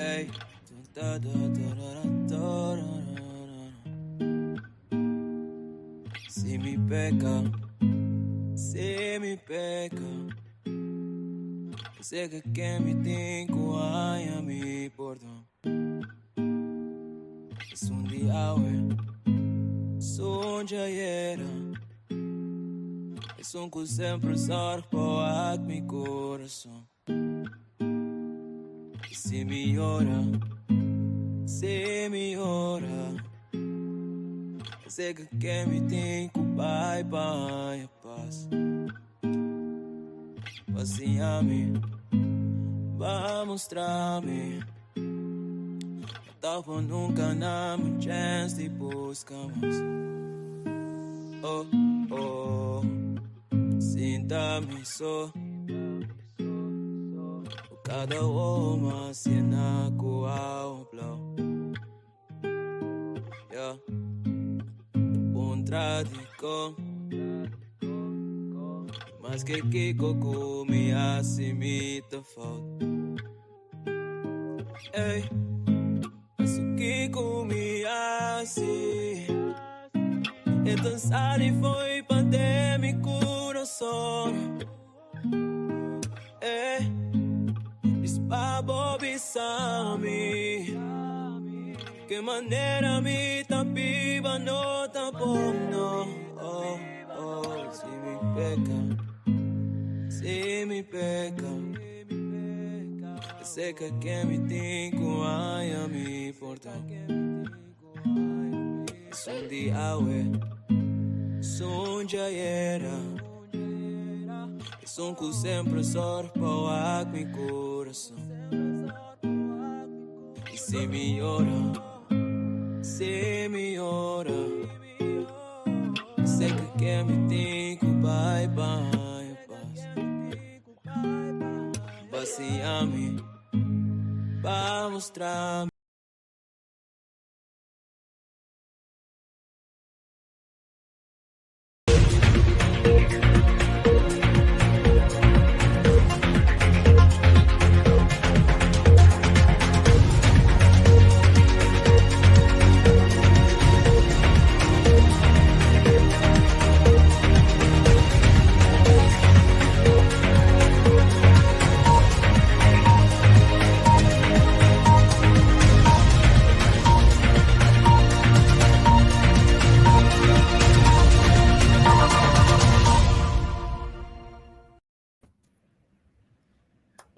Ey. Da, da, da, da, da, da, da, da. Si mi peca, si mi peca, Sé que mi tinko haya mi pordon. Es un día we, son jayera. Es un ku sempre zorg pa mi corazón. Y si mi llora, si mi llora, Sé que mi tinko bye bye paz. Vaciame, va a mostrarme. Tampoco nunca dame chance de buscar más. Oh, oh, sinta-me só. Cada uma cena com a blauw. Yeah. Contradico. Mas que Kiko come assim me te falta. Ey, mas o que come assim? Então sali foi pandemia coração. Ey, dispabo bisami. Que manera mi tan viva no tampoco no. Oh, oh, si mi peca, si mi peca. Sé que que mi tinko haya mi porta. Es un día we, son jayera. Es un cu sempre sorpa mi corazón. Y si mi llora, si mi llora. Sé que que mi tinko bye bye paz. Vaciame, va a mostrarme.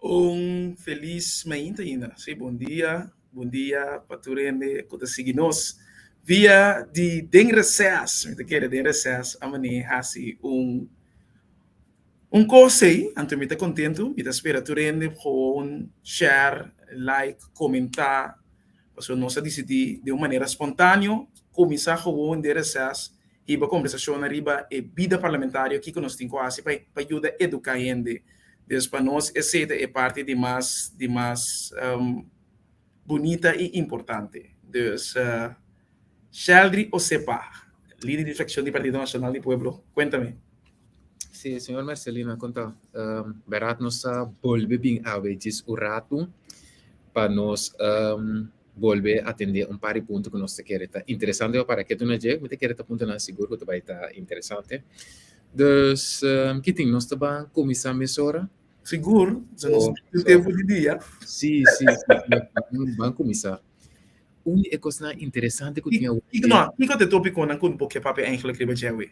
Un felis mainta ainda. Sí, bon dia. Bon dia pa tur hende ku ta sigui nos via di Den Reces. Mi ta kere Den Reces a manera hasi un un kos ei. Anto mi ta kontentu. Mi ta spera tur hende gewoon share, like, komentá. Pasobra nos a disidí den un manera spontáneo kuminsá gewoon Den Reces hiba kombersashonnan riba e bida parlamentario, kiko nos tin ku hasi pa pa yuda eduká hende. Dus pa nos esei ta e parti di mas di mas bunita i importante. Dus Sheldry Osepa, lider di frakshon di Partido Nashonal di Pueblo, kuéntame. Sí, señor Mercelina, konta. Bèrdat nos a bolbe bin awe djis un ratu pa nos bolbe atendé un par di punto ku nos ta kere ta interesante pa para ketu na dje. Mi ta kere ta puntonan sigur ku ta bai ta interesante. Dus, kitin, nos ta ban kuminsá mesora? Sigur, si nos tin tempu di dia. Sí, sí, sí, ban kuminsá. Un di e kosnan interesante ku tin awor. No, kiko ta e tópikonan ku bo ke papia eigentlik riba dje awe?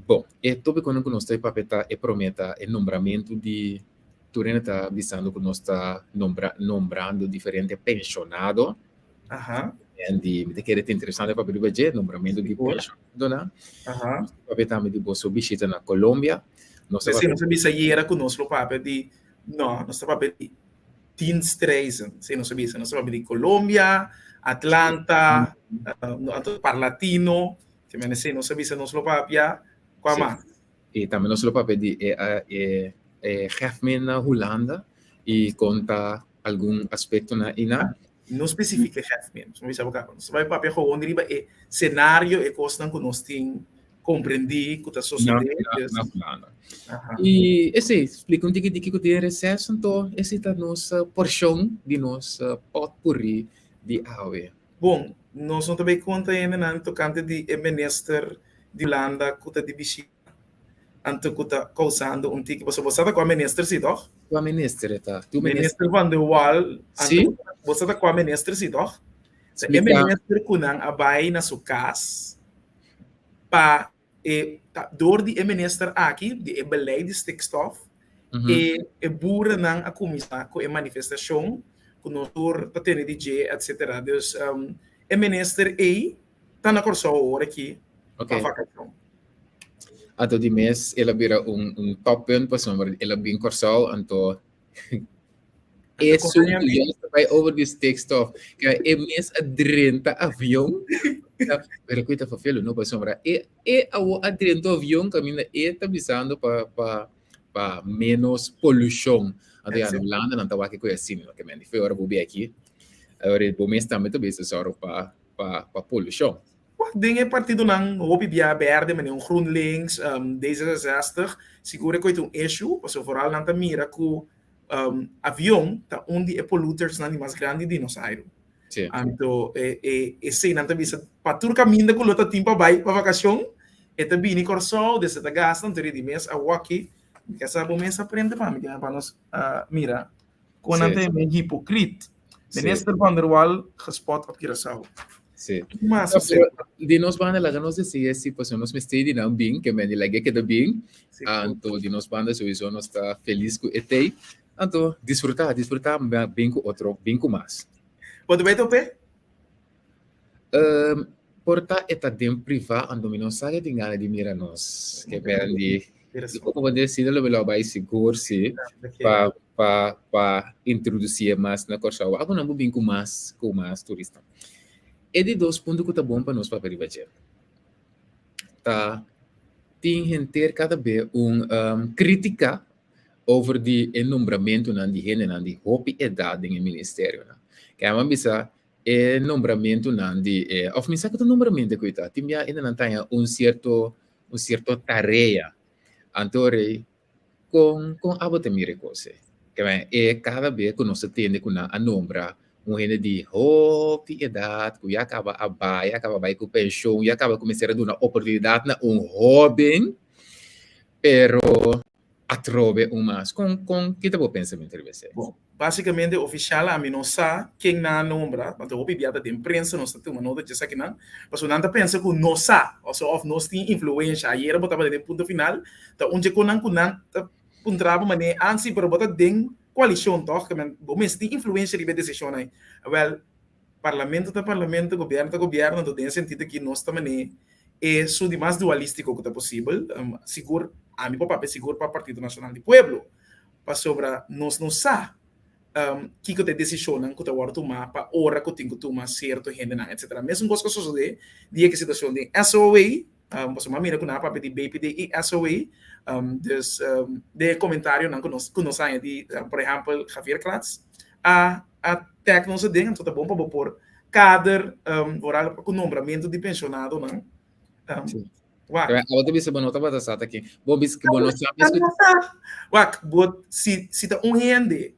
Bon, e tópikonan ku nos ta papia ta e promé ta e nombramentu di Tur hende ta bisando ku nos ta nombra nombrando diferente penshonado. Aha. En di mi ta kere ta interesante papia riba dje, nombramentu di penshonadonan. Aha. Nos ta papia tambe di boso bishita na Colombia. Nos ta P'esei nos a bisa ayera ku nos lo papia di, no, nos ta papia di dienstreizen. Esei nos a bisa. Nos ta papia di Colombia, Atlanta, anto Parlatino. Te mende esei nos a bisa nos lo papia. Kua mas? I tambe nos lo papia di e e e hefmen na Hulanda i konta algun aspektonan einan. No spesifika e hefmen, nos no bisa bo kaba. Nos ta bai papia gewoon riba e senario, e kosnan ku nos tin. komprendí ku ta sosodé. Na Hulanda. I esei, splika un tiki di kiko den reses, anto esei ta nos porshon di nos pòtpurrí di awe. Bon, nos no ta bai konta hendenan tokante di e minister di Hulanda ku ta di bishita, anto ku ta kousando un tiki, pasobra bo sa ta kua minister si, tòg? Kua minister e ta? Tu minister Van der Wal, anto bo sa ta kua minister si, tòg? Ta e minister ku nan a bai na su kas pa e ta dor di e minister aki, di e beleid di stikstof, e e boerennan a kuminsá ku e manifestashon ku nos tur ta tene di dje etsetera. Dus e minister ei ta na Kòrsou awor aki pa vakashon. Anto di mes el a bira un un toppunt pasobra el a bin Kòrsou anto Esun ku ya ta bai over di stikstof. Ke e mes a drenta avion. Pero ku ta vervelu no pasobra e e awo a drenta avion kaminda e ta bisando pa pa pa menos polushon. Anto ya na Hulanda nan ta wak ku e asina no ke men di fe ora bo bi aki ora bo mes tambe ta bisa sòru pa pa pa polushon. Wak den e partidonan hopi bia berde manera un GroenLinks, D66 sigur e koe ta un issue pasobra vooral nan ta mira ku Avion ta un di e pollutersnan di mas grandi di nos airu. Sí. Anto e e eseinan ta bisa pa tur kaminda ku lo ta tin pa bai pa vakashon, e ta bini Kòrsou, des e ta gasta, anto di mes awoki, mi ke sa bo mes a prende pa mi pa nos mira kon nan ta e men hipokrit. Minister Van der Wal gespot op Curaçao. Sí. Ki mas No, pero di nos banda laga nos deci si pasobra nos mester di nan bin, ke men di laga keda bin. Sí. Anto di nos banda sowieso nos ta feliz ku e tei. Anto disfruta, disfruta bin ku otro, bin ku mas. Bo ta bai tope? Um, por ta e ta den priva, anto mi no sa ke tin gana di mira nos. Ke men di Como deci lo mi lo bai sigur si pa pa pa introduci e mas na Kòrsou. Awo nan bo bin ku mas ku mas turista. E di dos punto ku ta bon pa nos papia riba dje ta tin henter kada be un kritika over di e nombramentunan di hendenan di hopi edat den e ministerionan. Ke a bisa e nombramentunan di e òf mi sa ku ta nombramentu ku ta tin bia hendenan ta haña un sierto un sierto tarea. Anto rei Kon kon abo ta mira e kos ei? Ke men e kada be ku nos ta tende ku nan a nombra un hende di hopi edat ku ya kaba a bai, ya kaba bai ku penshon, ya kaba ku mester a duna oportunidat na un hóben, pero atrobe un mas. Kon kon ki ta bo pensamentu riba esei? Bon, basikamente ofishal ami no sa ken nan a nombra, pasobra hopi bia ta den prensa nos ta tuma nota dje esakinan, pasobra nan ta pensa ku nos sa òf nos tin influensha. Ayera bo tabata den Punto Final Ta un dje konan ku nan ta puntra bo manera, ah si, pero bo ta den koalishon tòg, ke men bo mester tin influensha riba e desishonnan ei. Awèl, parlamento ta parlamento, gobièrnu ta gobièrnu, anto den e sentido aki nos ta manera e su di mas dualístiko ku ta posibel, sigur ami por papia sigur pa Partido Nashonal di Pueblo, pasobra nos no sa kiko ta e desishonnan ku ta wòrdu tumá pa ora ku tin ku tuma sierto hendenan, etsetera. Mesun kos ku a sosodé dia ku e situashon den SOA, Pasobra mi a mira ku nan a papia di BPD i SOA, dus den e komentarionan ku nos ku nos haña di por ehèmpel Javier Kratz a a tag nos aden, anto ta bon pa bo por kader vooral ku nombramentu di penshonadonan. Wak. Abo ta bisa bo no tabata sa ta ken. Bo bisa ku bo no sa mes ku. Wak, bo si si ta un hende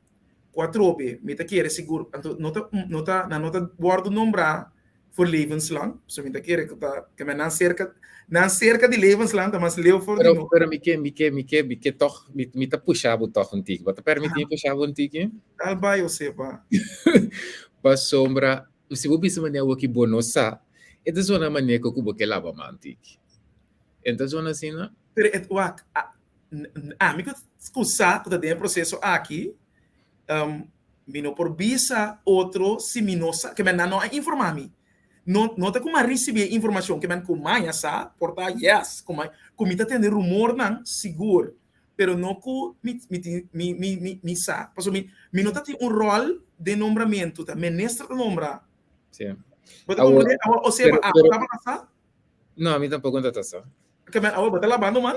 ku atrobe mi ta kere sigur anto no ta no ta nan no ta wòrdu nombrá for levenslang, so mi ta kere ku ta ke men nan serka nan serka di levenslang ta mas leu for di Pero no. pero mi ke mi ke mi ke mi ke tòg mi mi ta pusha bo tòg un tiki. Bo ta permití mi pusha bo un tiki? Dal bai Josepa. Pasobra si bo bisa manera awor ki bo no sa, e ta zona manera ku bo ke laba man tiki. E no ta zona asina? Pero e wak ami ku sa ku ta den e proseso aki, Mi no por bisa otro si mi no sa, ke men nan no a informa mi. No, no ta ku mi a risibí e informashon, ke men ku maña sa, por ta yes, ku ma, ku mi ta tende rumornan, sigur, pero no ku mi, mi tin, mi, mi, mi, mi sa. Pasobra mi, mi no ta tin un ròl den nombramentu, ta minister ta nombra. Sí. Bo ta Awor, komprendé? Awor, osea, pero, abo pero, tabata sa? no, mi tampoko no ta sa. Ke men awor bo ta labando man?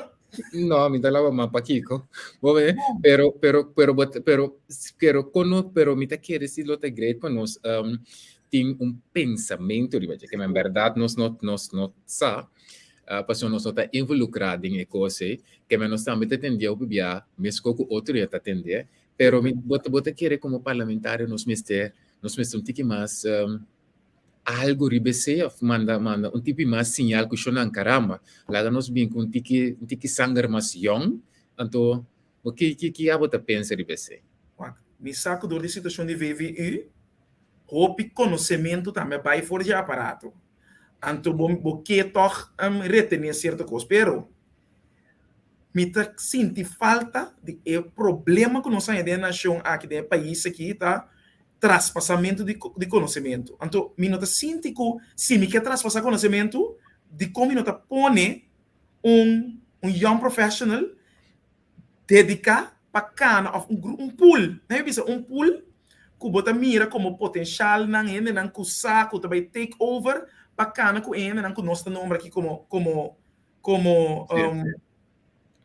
No, mi ta laba man pakiko. Bo ve? No. Pero, pero, pero, bo ta- pero, pero, kono, pero mi ta kere si lo ta great pa nos um, tin un pensamentu riba dje. Ke men bèrdat nos no, nos no sa. Pasobra nos no ta involukrá den e kos ei, ke men nos tambe ta tendé hopi bia meskos ku otro ya ta tendé. Pero mi bo ta bo ta kere komo parlamentario nos mester nos mester un tiki mas algu riba esei òf manda manda un tipi mas siñal ku shonnan karamba laga nos bin ku un tiki un tiki sanger mas yòn anto bo ki ki ki abo ta pensa riba esei? Wak, mi sa ku dor di situashon di VVU hopi konosementu tambe a bai for di e aparato. Anto bo bo ke tòg retené sierto kos, pero mi ta sinti falta di e problema ku nos haña den e nashon aki, den e pais aki ta traspasamentu di di konosementu. Anto mi no ta sinti ku si mi ke traspasá konosementu, dikon mi no ta pone un un young professional dediká pa kana òf un gru un pool, nan mi bisa un pool ku bo ta mira komo potenshalnan, hendenan ku sa ku ta bai take over pa kana ku e hendenan ku nos ta nombra aki komo komo komo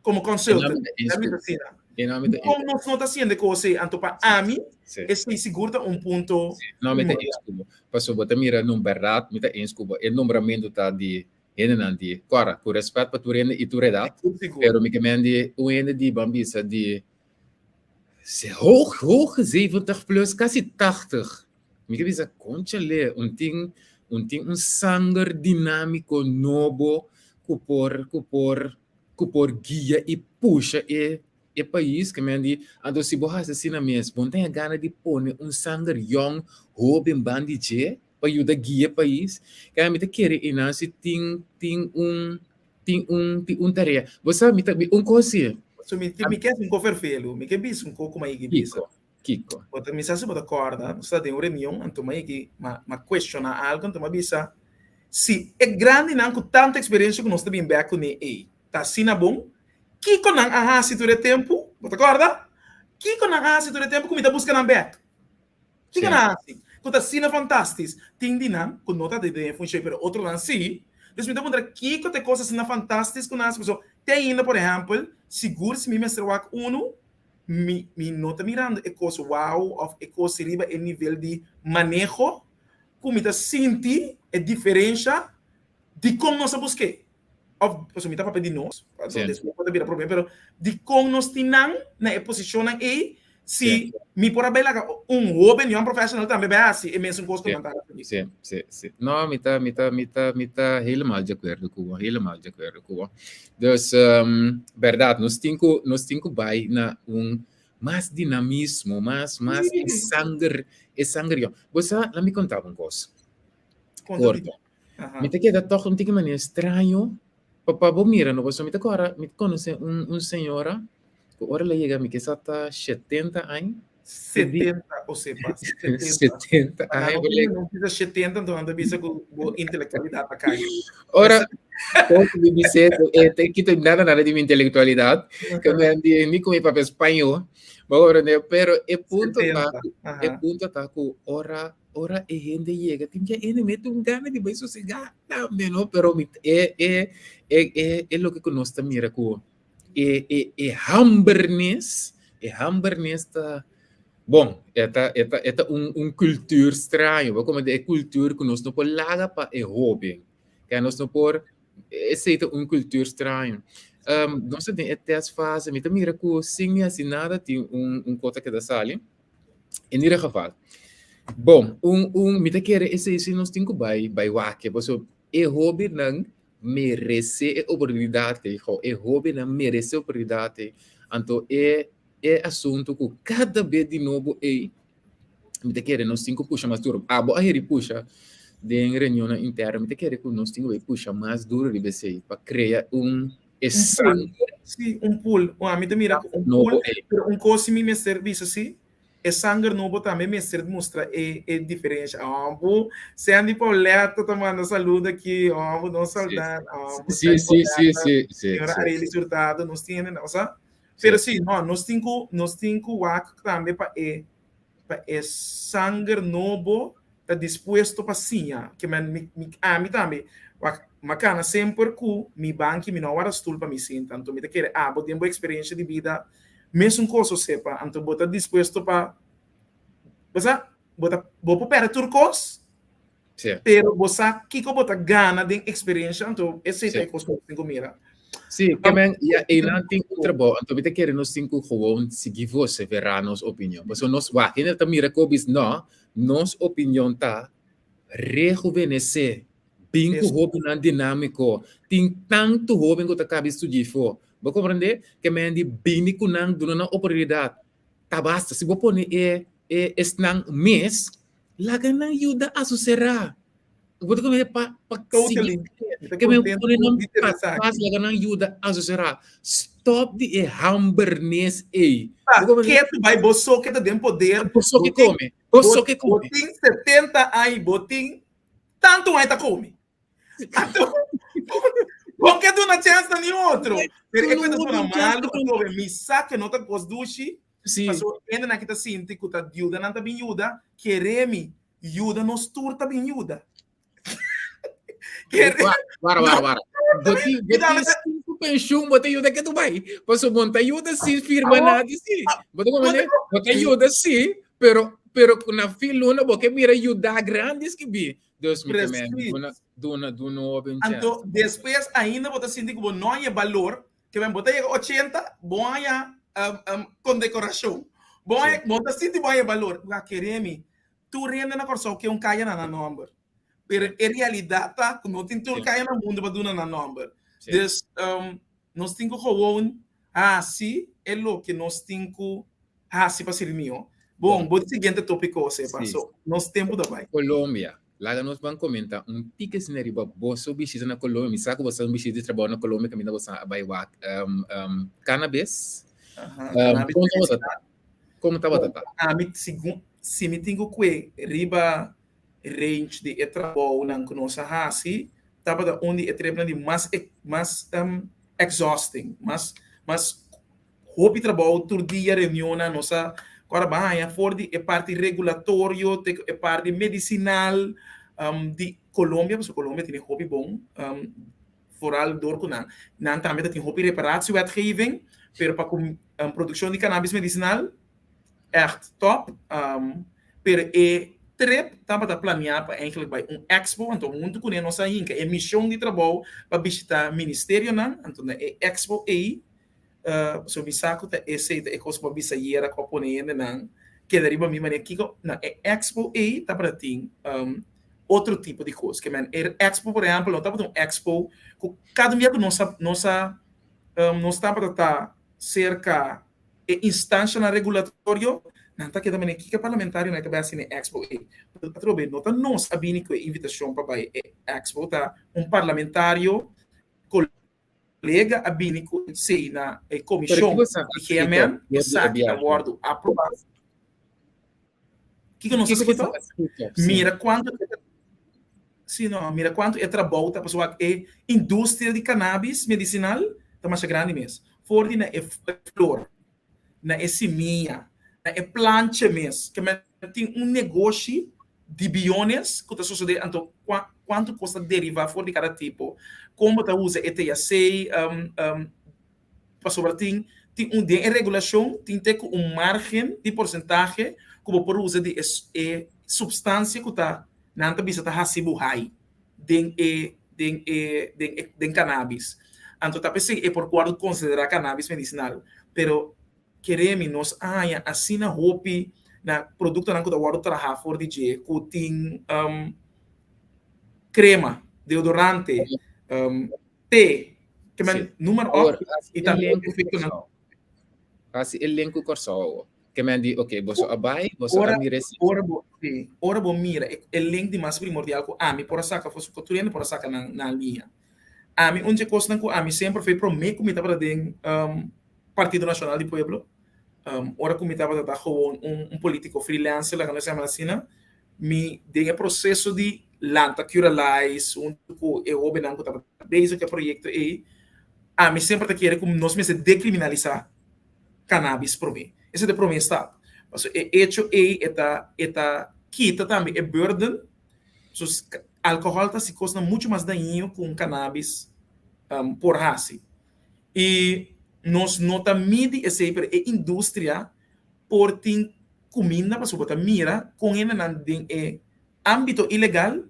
komo consultant. Nan mi ta asina. Dikon nos no ta hasiendo e kos ei? Anto pa ami esei sigur ta un punto No, mi ta eens ku bo. Pasobra bo ta mira nun bèrdat, mi ta eens ku bo. E nombramentu ta di hendenan di kòrda ku rèspèt pa tur hende i tur edat, pero mi ke men di un hende di ban bisa di hoog hoog 70 plus kasi 80 mi ke bisa konchale un tin un tin un sanger dinámiko nobo ku por ku por ku por guia i pusha e E pais ke men di, anto si bo hasi asina mes, bo no ta gana di pone un sanger yong, hoben ban di dje pa yuda guia e pais? Kaya mi ta kere einan si tin tin un tin un tin un tarea. Bo sa mi ta un kos si. So mi mi ke hasi un ko ferfelu, mi ke bisa un ko ku Maigi bisa. Kiko? Kiko? Bo ta mi sa si bo ta kòrda, nos ta den un reunion anto Maigi ma ma kuestioná algu anto mi a bisa si e grandinan ku tantu eksperensia ku nos ta bin bèk kuné ei ta asina bon, Kiko nan a hasi tur e tempu? Bo ta kòrda? Kiko nan a hasi tur e tempu ku mi ta buska nan bèk? Kiko nan a hasi ku ta asina fantastis? Tin di nan ku no ta den e funshon, pero otronan sí. Dus mi ta puntra kiko ta e kos asina fantastis ku nan hasi? Pasobra te ainda, por ehèmpel, sigur si mi mester wak unu, mi mi no ta mirando e kos wou òf e kos riba e nivel di maneho ku mi ta sinti e diferensha dikon nos a busk'é. Of, pasobra mi ta papia di nos, pasobra despues por ta bira problema, pero dikon nos tin nan na e posishonnan ei si mi por a bai laga un hoben young professional tambe bai hasi e mesun kos ku nan ta hasi? Sí, sí, sí. No, mi ta, mi ta, mi ta, mi ta helemaal di akuerdo ku bo, helemaal di akuerdo ku bo. Dus, bèrdat, nos tin ku, nos tin ku bai na un mas dinamismo, mas, mas e sanger, e sanger yòn. Bo sa, laat mi konta bo un kos. Korto. Mi ta keda tòg un tiki manera straño pa pa bo mira no pasobra mi ta kòrda mi konosé un un señora ku ora el a yega mi kisa ta shetenta aña. Setenta o sepa setenta. Setenta aña bo lei. No bisa shetenta anto nan ta bisa ku bo intelektualidat a kai. Ora kos mi bis'é e ta kita nada nada di mi intelektualidat ke mi a di ni ku mi papia spañó bo a komprende pero e punto ta e punto ta ku ora Ora e hende yega, tin bia hende mete un gana di bai sosegá tambe, no? Pero mi, e, e, e, e, e loke ku nos ta mira ku e, e, e hambernis, e hambernis ta, bon, e ta, e ta, e ta un, un kultuur straño, bo komo e kultuur ku nos no por laga pa e hoben, ke nos no por, esei ta un kultuur straño. Um, nos ta den e testfase, mi ta mira ku sin mi hasi nada tin un, un kos ta keda sali. In ieder geval. Bon, un, un, mi ta kere esei si nos tin ku bai, bai wak, pasobra e hóbennan meresé e oportunidat ei, ho, e hóbennan meresé oportunidat ei. Anto e, e asuntu ku kada bes di nobo ei, mi ta kere nos tin ku pusha mas duru. Abo a heri pusha den reunionnan interno, mi ta kere ku nos tin ku bai pusha mas duru riba esei pa krea un E Un pool, sí, un pool. Un ami ta mira ku un pool, pero un kos si mi mester bisa si, e sanger nobo tambe mester mustra e e diferensha. Ombu, Sandy Pauletta ta manda saludo aki, ombu, nos saldan, ombu, Sí, sí, sí, sí, sí, Señora Arely Hurtado, nos tin hende, osea, pero sí, no, nos tin ku, nos tin ku wak tambe pa e pa e sanger nobo ta dispuesto pa siña. Ke men mi, mi, ami tambe, wak, m'a kana semper ku mi banki, mi no a wara stul pa mi sinta. Anto mi ta kere abo den bo eksperensia di bida mesun kos o sepa. Anto bo ta dispuesto pa, bo sa, bo ta, bo por pèrdè tur kos. Sí. Pero bo sa kiko bo ta gana den experiencia, anto esei ta e kos ku bo tin ku mira. Sí, ke men, ya einan tin un trabou, anto mi ta kere nos tin ku gewoon sigui voseverá nos opinion. Pasobra nos wak, hende ta mira ku bis, no, nos opinion ta rejuvenesé, bin ku hóbennan dinámiko, tin tantu hóben ku ta kabi studia afó. Bo komprendé? Ke men di bini ku nan, duna nan oportunidat. Ta basta, si bo pone e e esnan mes, Laga nan yuda a su será. Bo ta komende pa pa Totally. sigui. Ke men pone nan patras, laga nan yuda a su será. Stop di e hambernes ei. Pa ke tu bai bo so ke ta den poder. Bo so ke kome. Bo so ke Bo kome. tin 70 aña, bo tin tantu aña ta kome. Anto, bo ke duna chèns na ni otro. Pero e ku ta sona malu, atrobe mi sa ke no ta kos dushi, Sí. Pasobra hendenan ki ta sinti ku ta yuda nan ta bin yuda, kere mi yuda nos tur ta bin yuda. Kere Wara, wara, wara. Bo tin, bo tin sinku penshun, bo ta yuda ke tu bai. Pasobra bo no ta yuda sin firma nada si. Bo ta komprende? Bo ta yuda si, pero pero na fin luna bo ke mira yuda grandi skibi. Dus mi ke men duna duna duna un hopi un chèns. Anto despues ainda bo ta sinti ku bo no haña balor Ke men bo ta yega 80, bo haña kondekorashon. Bo haña, bo ta sinti bo haña balor. Bo a kere mi, tur hende na Kòrsou ke un kaya na nan nòmber. Pero e realidat ta ku no tin tur kaya na mundu pa duna nan nòmber. Dus nos tin ku gewoon hasi e loke nos tin ku hasi pa sirbi mihó. Bon, bo di siguiente tópiko, Sepa. So, nos tempu ta bai. Colombia. Laga nos ban comenta un tiki asina riba boso bishita na Colombia. Mi sa cu boso ta un bishita di trabao na Colombia caminda boso a bai wak cannabis. Aha, cannabis Con tabata ta? Con tabata ta? Ami segun si mi tin cu cue riba range di e trabaonan cu nos a haci tabata un di e tripnan di mas mas exhausting, mas mas Hopi trabou tur dia reunionnan nos a kòrda ban haña for di e parti regulatorio te ku e parti medisinal di Colombia pasobra Colombia tene hopi bon foral dor ku nan nan tambe ta tin hopi reparatiewetgeving pero pa ku produkshon di cannabis medisinal ègt tòp pero e trip tabata planeá pa eigenlijk bai un expo anto huntu kuné nos a hinka e mishon di trabou pa bishita ministerionan anto na e expo ei So mi sa ku ta esei ta e kos ku bo a bisa ayera ku a pone hendenan keda riba mi manera kiko na e expo ei tabata tin otro tipo di kos. Ke men e expo por ehèmpel no tabata un expo ku kada un bia ku nos a nos a nos tabata ta serka e instanshanan regulatorio nan ta keda manera kiko e parlamentarionan ta bai hasi na e expo ei. Atrobe no ta nos a bini ku e invitashon pa bai e expo ta un parlamentario Kolega a bini ku esei na e komishon di GMN, esaki a wòrdu aprobá. Kiko nos a skito? Mira kuantu Sí, no, mira kuantu e trabou ta pasobra e industria di cannabis medisinal ta masha grandi mes. For di na e flor, na e simia, na e plantje mes, ke men tin un negoshi di biones ku ta sosodé anto kuantu kos ta derivá for di kada tipo, kon bo ta usa e THC, pasobra tin tin un den e regulashon tin te ku un margen di porsentahe ku bo por usa di e supstansia ku ta nan ta bisa ta hasi bo high den e den e den e den cannabis. Anto ta p'esei e por wòrdu konsiderá cannabis medisinal, pero Kere mi, nos a haña asina hopi na produktonan ku ta wòrdu trahá for di dje, ku tin krema, deodorante, te, ke men noem maar op, i tambe efektonan. Hasi e link ku Kòrsou awor. Ke men di, oke, boso a bai, boso a mira esei. Ora bo, sí, ora bo mira e link di mas primordial ku ami por a saka for su ku tur hende por a saka nan nan liña. Ami un dje kosnan ku ami semper fei promé ku mi tabata den Partido Nacional di Pueblo, ora cu mi tabata ta gewoon un politico freelancer, laga nos yama asina, mi den e proceso di lanta Curalize hunto cu e hobennan cu tabata bezig cu e proyecto ey, ami semper ta kere cu nos mester decriminalisa cannabis prome. Esey ta e prome stap. Pasobra e hecho ey e ta e ta kita tambe e burden, so alcohol ta haci cosnan mucho mas dañino cu un cannabis por haci. I nos no ta midi esei, pero e industria por tin kuminda pasobra bo ta mira kon hendenan den e ámbito ilegal.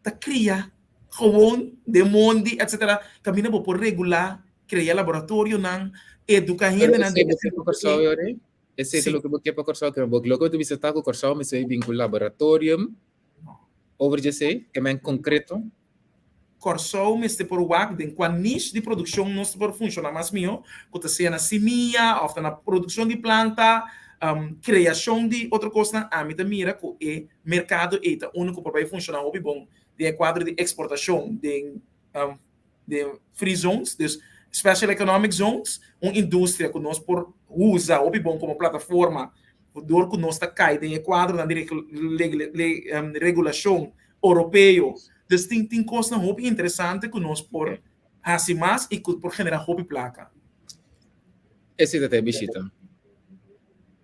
ta kria gewoon den mondi etcetera kaminda bo por regulá krea laboratorionan eduká Pero hendenan esei den bo ke pa Kòrsou e yori? Esei ta sí. loke bo ke pa Kòrsou? Ke bo loke bo ta bisa ta ku Kòrsou mester bin ku laboratorium over dje esei? Ke men konkreto? Kòrsou mester por wak den kua niche di produkshon nos por funshoná mas mihó, ku ta sea na simia òf ta na produkshon di planta, kreashon di otro kosnan. Ami ta mira ku e merkado ei ta unu ku por bai funshoná hopi bon den e kuadro di eksportashon den den free zones, dus special economic zones, un industria ku nos por usa hopi bon komo plataforma dor ku nos ta kai den e kuadronan di regulashon Oropeo. Dus tin tin kosnan hopi interesante ku nos por hasi mas i ku por generá hopi plaka. Esei ta ta e bishita?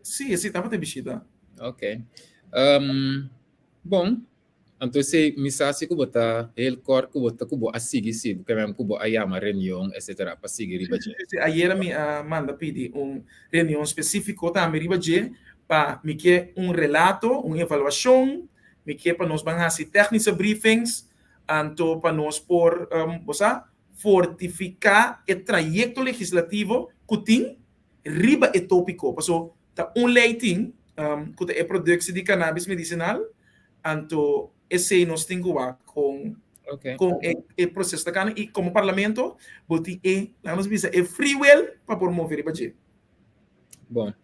Sí, esei tabata e bishita. Ok. Um, bon, anto esei mi sa si ku bo ta heel kort ku bo ta ku bo a sigui si, ke mem ku bo a yama reunion etcetera pa sigui riba dje. Sí, sí, ayera mi a manda pidi un reunion spesífiko tambe riba dje pa mi ke un relato, un evaluashon Mi ke pa nos ban hasi technische briefings, anto pa nos por, bo sa, fortifiká e trayekto legislativo ku tin riba e tópiko. Paso ta un lei tin, ku ta e produksie di cannabis medisinal, anto esei nos tin ku wak kon kon e proseso ta kana i komo parlamento bo tin e, laga nos bisa, e free will pa por move riba dje. Bon.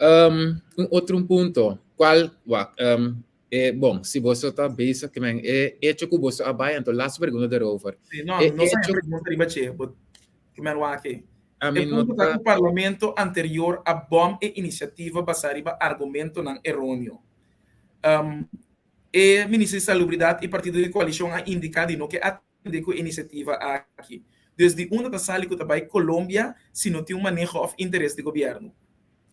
Um, un otro un punto. Cual, wak, um, eh, bon, si boso ta bezig, que men, e hecho ku boso a bai, anto laatste pregunta daarover. Sí, no, E no sa hecho, pregunta riba che, but que men wak e. a E mi no punto ta ta, ku parlamento anterior a bom e inisiativa basá riba argumentonan eróneo. Um, e minister di Salubridat i partido di koalishon a indiká di no ke atendé ku e inisiativa aki. Dus di unda ta sali ku ta bai Colombia si no tin un maneho òf interes di gobièrnu?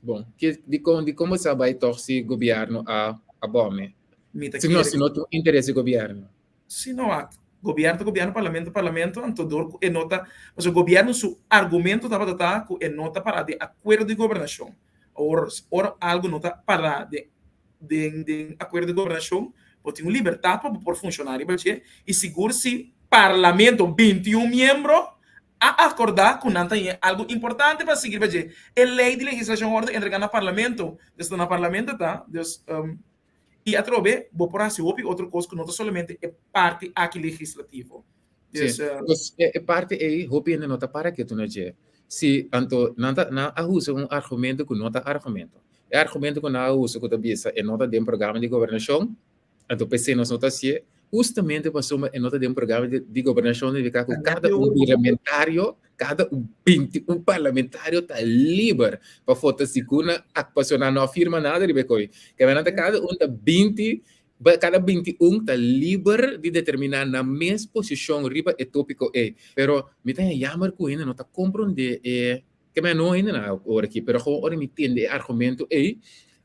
Bon, ki, dikon, dikon bo sa bai tòg si gobièrnu a, a bòme? Mi ta Si no, kere si no tin un interes di gobièrnu. Si no a, gobièrnu ta gobièrnu, parlamento ta parlamento, anto dor ku e no ta, pasobra gobièrnu su argumento tabata ta ku e no ta pará den akuerdo di gobernashon. Awor, ora algu no ta pará den den den akuerdo di gobernashon bo tin un libertat pa bo por funshoná riba dje i sigur si parlamento 21 miembro a akordá ku nan ta haña algu importante pa sigui riba dje. E lei di legislashon wòrdu entregá na parlamento, dus ta na parlamento ta, dus i atrobe bo por hasi hopi otro kos ku no ta solamente e parti aki legislativo. Dus, dus e parti ei hopi hende no ta para ketu na dje. Si, anto nan ta nan a usa un argumento ku no ta argumento. E argumento ku nan a usa ku ta bisa e no ta den programa di gobernashon, anto p'esei nos no ta hasié, hustamente pasobra e no ta den programa di di gobernashon nifiká ku kada un parlamentario, kada un 21 parlamentario ta liber pa vota si ku nan a pasobra nan no a firma nada riba e koi. Kende nan ta kada un ta 20 Ba kada 21 ta liber di determiná nan mes posishon riba e tópiko ei. Pero mi ta haña yammer ku hende no ta komprondé e ke mi a no hende nan ora aki, pero gewoon ora mi tende e argumento ei,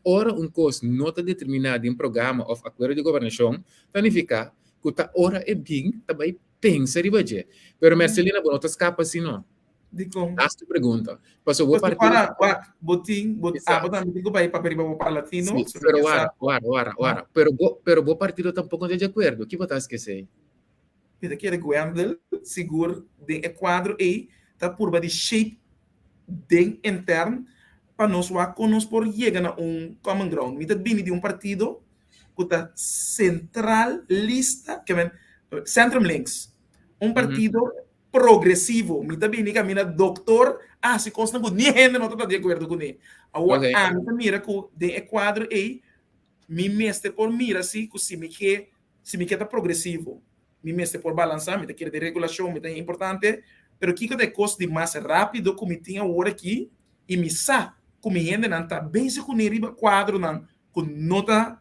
ora un kos no ta determiná den programa òf akuerdo di gobernashon, ta nifiká ku ta ora e bin ta bai pensa riba dje. Pero Mercelina bo no ta skapa asina no. Dikon? Laatste pregunta. Paso bo Paso partido... para, wak, bo tin, bo, Exacto. abo tambe tin ku bai papia riba bo parlatino. Sí, so pero mi wara, sa- wara, wara, wara. Pero bo, pero bo partido tampoco no ta de acuerdo. Ki bo ta haci esei? Mi ta kere Gwendel sigur den e kuadro ei ta purba di shape den intern pa nos wak kon nos por yega na un common ground. Mi ta bini di un partido ku ta centralista, ke men, centrum links. Un partido progresivo. Mi ta bini kaminda doktor a hasi kosnan ku ni hende no ta ta di akuerdo kuné. Awor ami ta mira ku den e kuadro ei mi mester por mira si ku si mi ke si mi ke ta progresivo mi mester por balansá, mi ta kere den regulashon, mi ta importante, pero kiko ta e kos di mas rápido ku mi tin awor aki i mi sa ku mi hendenan ta bezig kuné riba kuadronan ku no ta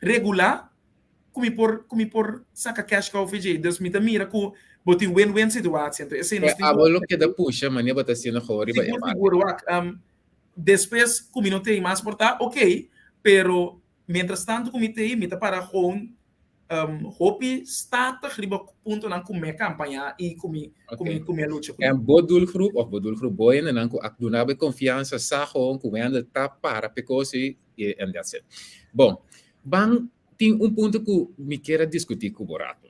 regulá ku mi por ku mi por saka cash cow for dje. Dus mi ta mira ku bo tin win-win situatie. Anto esei nos tin Abo lo keda pusha manera bo ta haciendo gewoon riba e Sigur parti. sigur wak. Despues ku mi no tei mas por ta ok, pero mientras tanto ku mi tei mi ta para gewoon hopi statig riba puntonan ku mi a kampaña i ku mi ku mi ku mi a lucha kuné. En bo doelgroep of bo doelgroep bo hendenan ku a duna bo e konfiansa sa gewoon ku Wendel ta para p'e kos i and that's it. Bon, ban. Tin un punto ku mi kier a diskutí ku bo rato.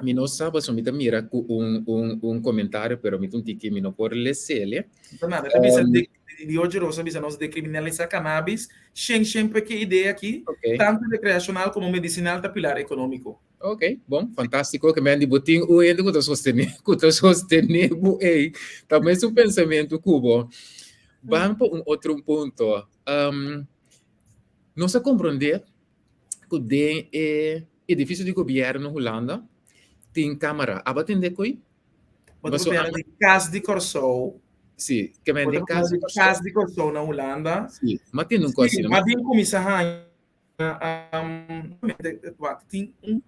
Mi no sa pasobra mi ta mira ku un un un komentario pero mi ta un tiki mi no por lesele. No nada, ta bisa de di Ocho Rosa bisa nos dekriminalisá cannabis shen shen pa ke idea aki, Okay. tantu rekreashonal komo medisinal ta pilar ekonómiko. Ok, bon, fantástiko ke men di bo tin un hende ku ta sostené ku ta sostené bo ei. Ta mesun pensamentu ku bo. Ban pa un otro punto. Um, nos a komprondé ku den e edifisio di gobièrnu Hulanda tin kámara. Aba tende koe? Bo ta papia di Kas di Kòrsou. Sí, ke men den Kas di Kòrsou. Kas di Kòrsou na Hulanda. Sí, m'a tende un kos asina. Sí, m'a bin kuminsá haña, wak, tin un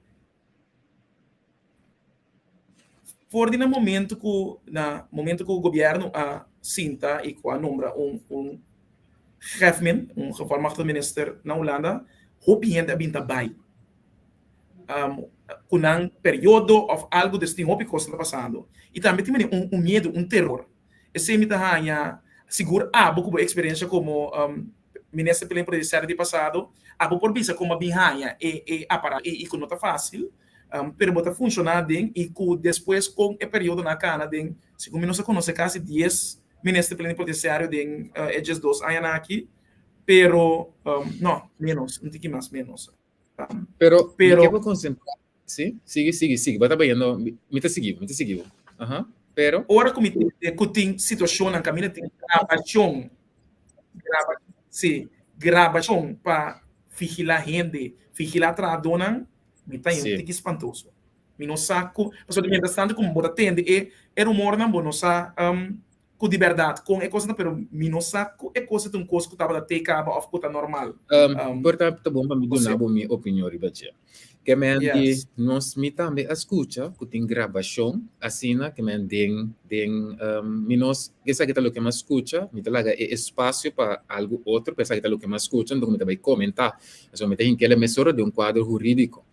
For di na momento ku na momento ku gobièrnu a sinta i ku a nombra un un hefmin, un gevolmachtigde minister na Hulanda, hopi hende a bin ta bai ku nan periodo òf algu, dus tin hopi kos ta pasando. I tambe tin un un miedu, un teror. Esei mi ta haña sigur abo ku bo eksperensia komo minister plenipotenciario di pasado, abo por bisa kon a bin haña e e aparato ei i ku no ta fásil. Pero bo ta funshoná den i ku despues kon e periodonan a kana den, segun mi nos a konosé kasi dies minister plenipotenciario den e diesdos añanan aki, pero no, ménos, un tiki mas ménos. Pero mi ke bo konsentrá, si, sigui, sigui, sigui, bo ta bayendo, mi ta sigui bo, mi ta sigui bo, aha, pero. Ora ku mi tende ku tin situashonnan kaminda tin grabashon, graba, si, grabashon pa vigilá hende, vigilá trahadónan, Mi ta un tiki spantoso. Mi no sa ku, pasobra mientras tanto ku bo ta tende e e rumornan bo no sa ku di bèrdat kon e kos ta, pero mi no sa ku e kos ta un kos ku tabata te kaba òf ku ta normal. Por ta ta bon pa mi duna bo mi opinion riba dje. Ke men di nos mi tambe a skucha ku tin grabashon asina ke men den den mi nos esaki ta loke mi a skucha mi ta laga e espasio pa algu otro pero esaki ta loke mi a skucha enton mi ta bai komentá. Pasobra mi ta hinka el mesora den un kuadro hurídiko.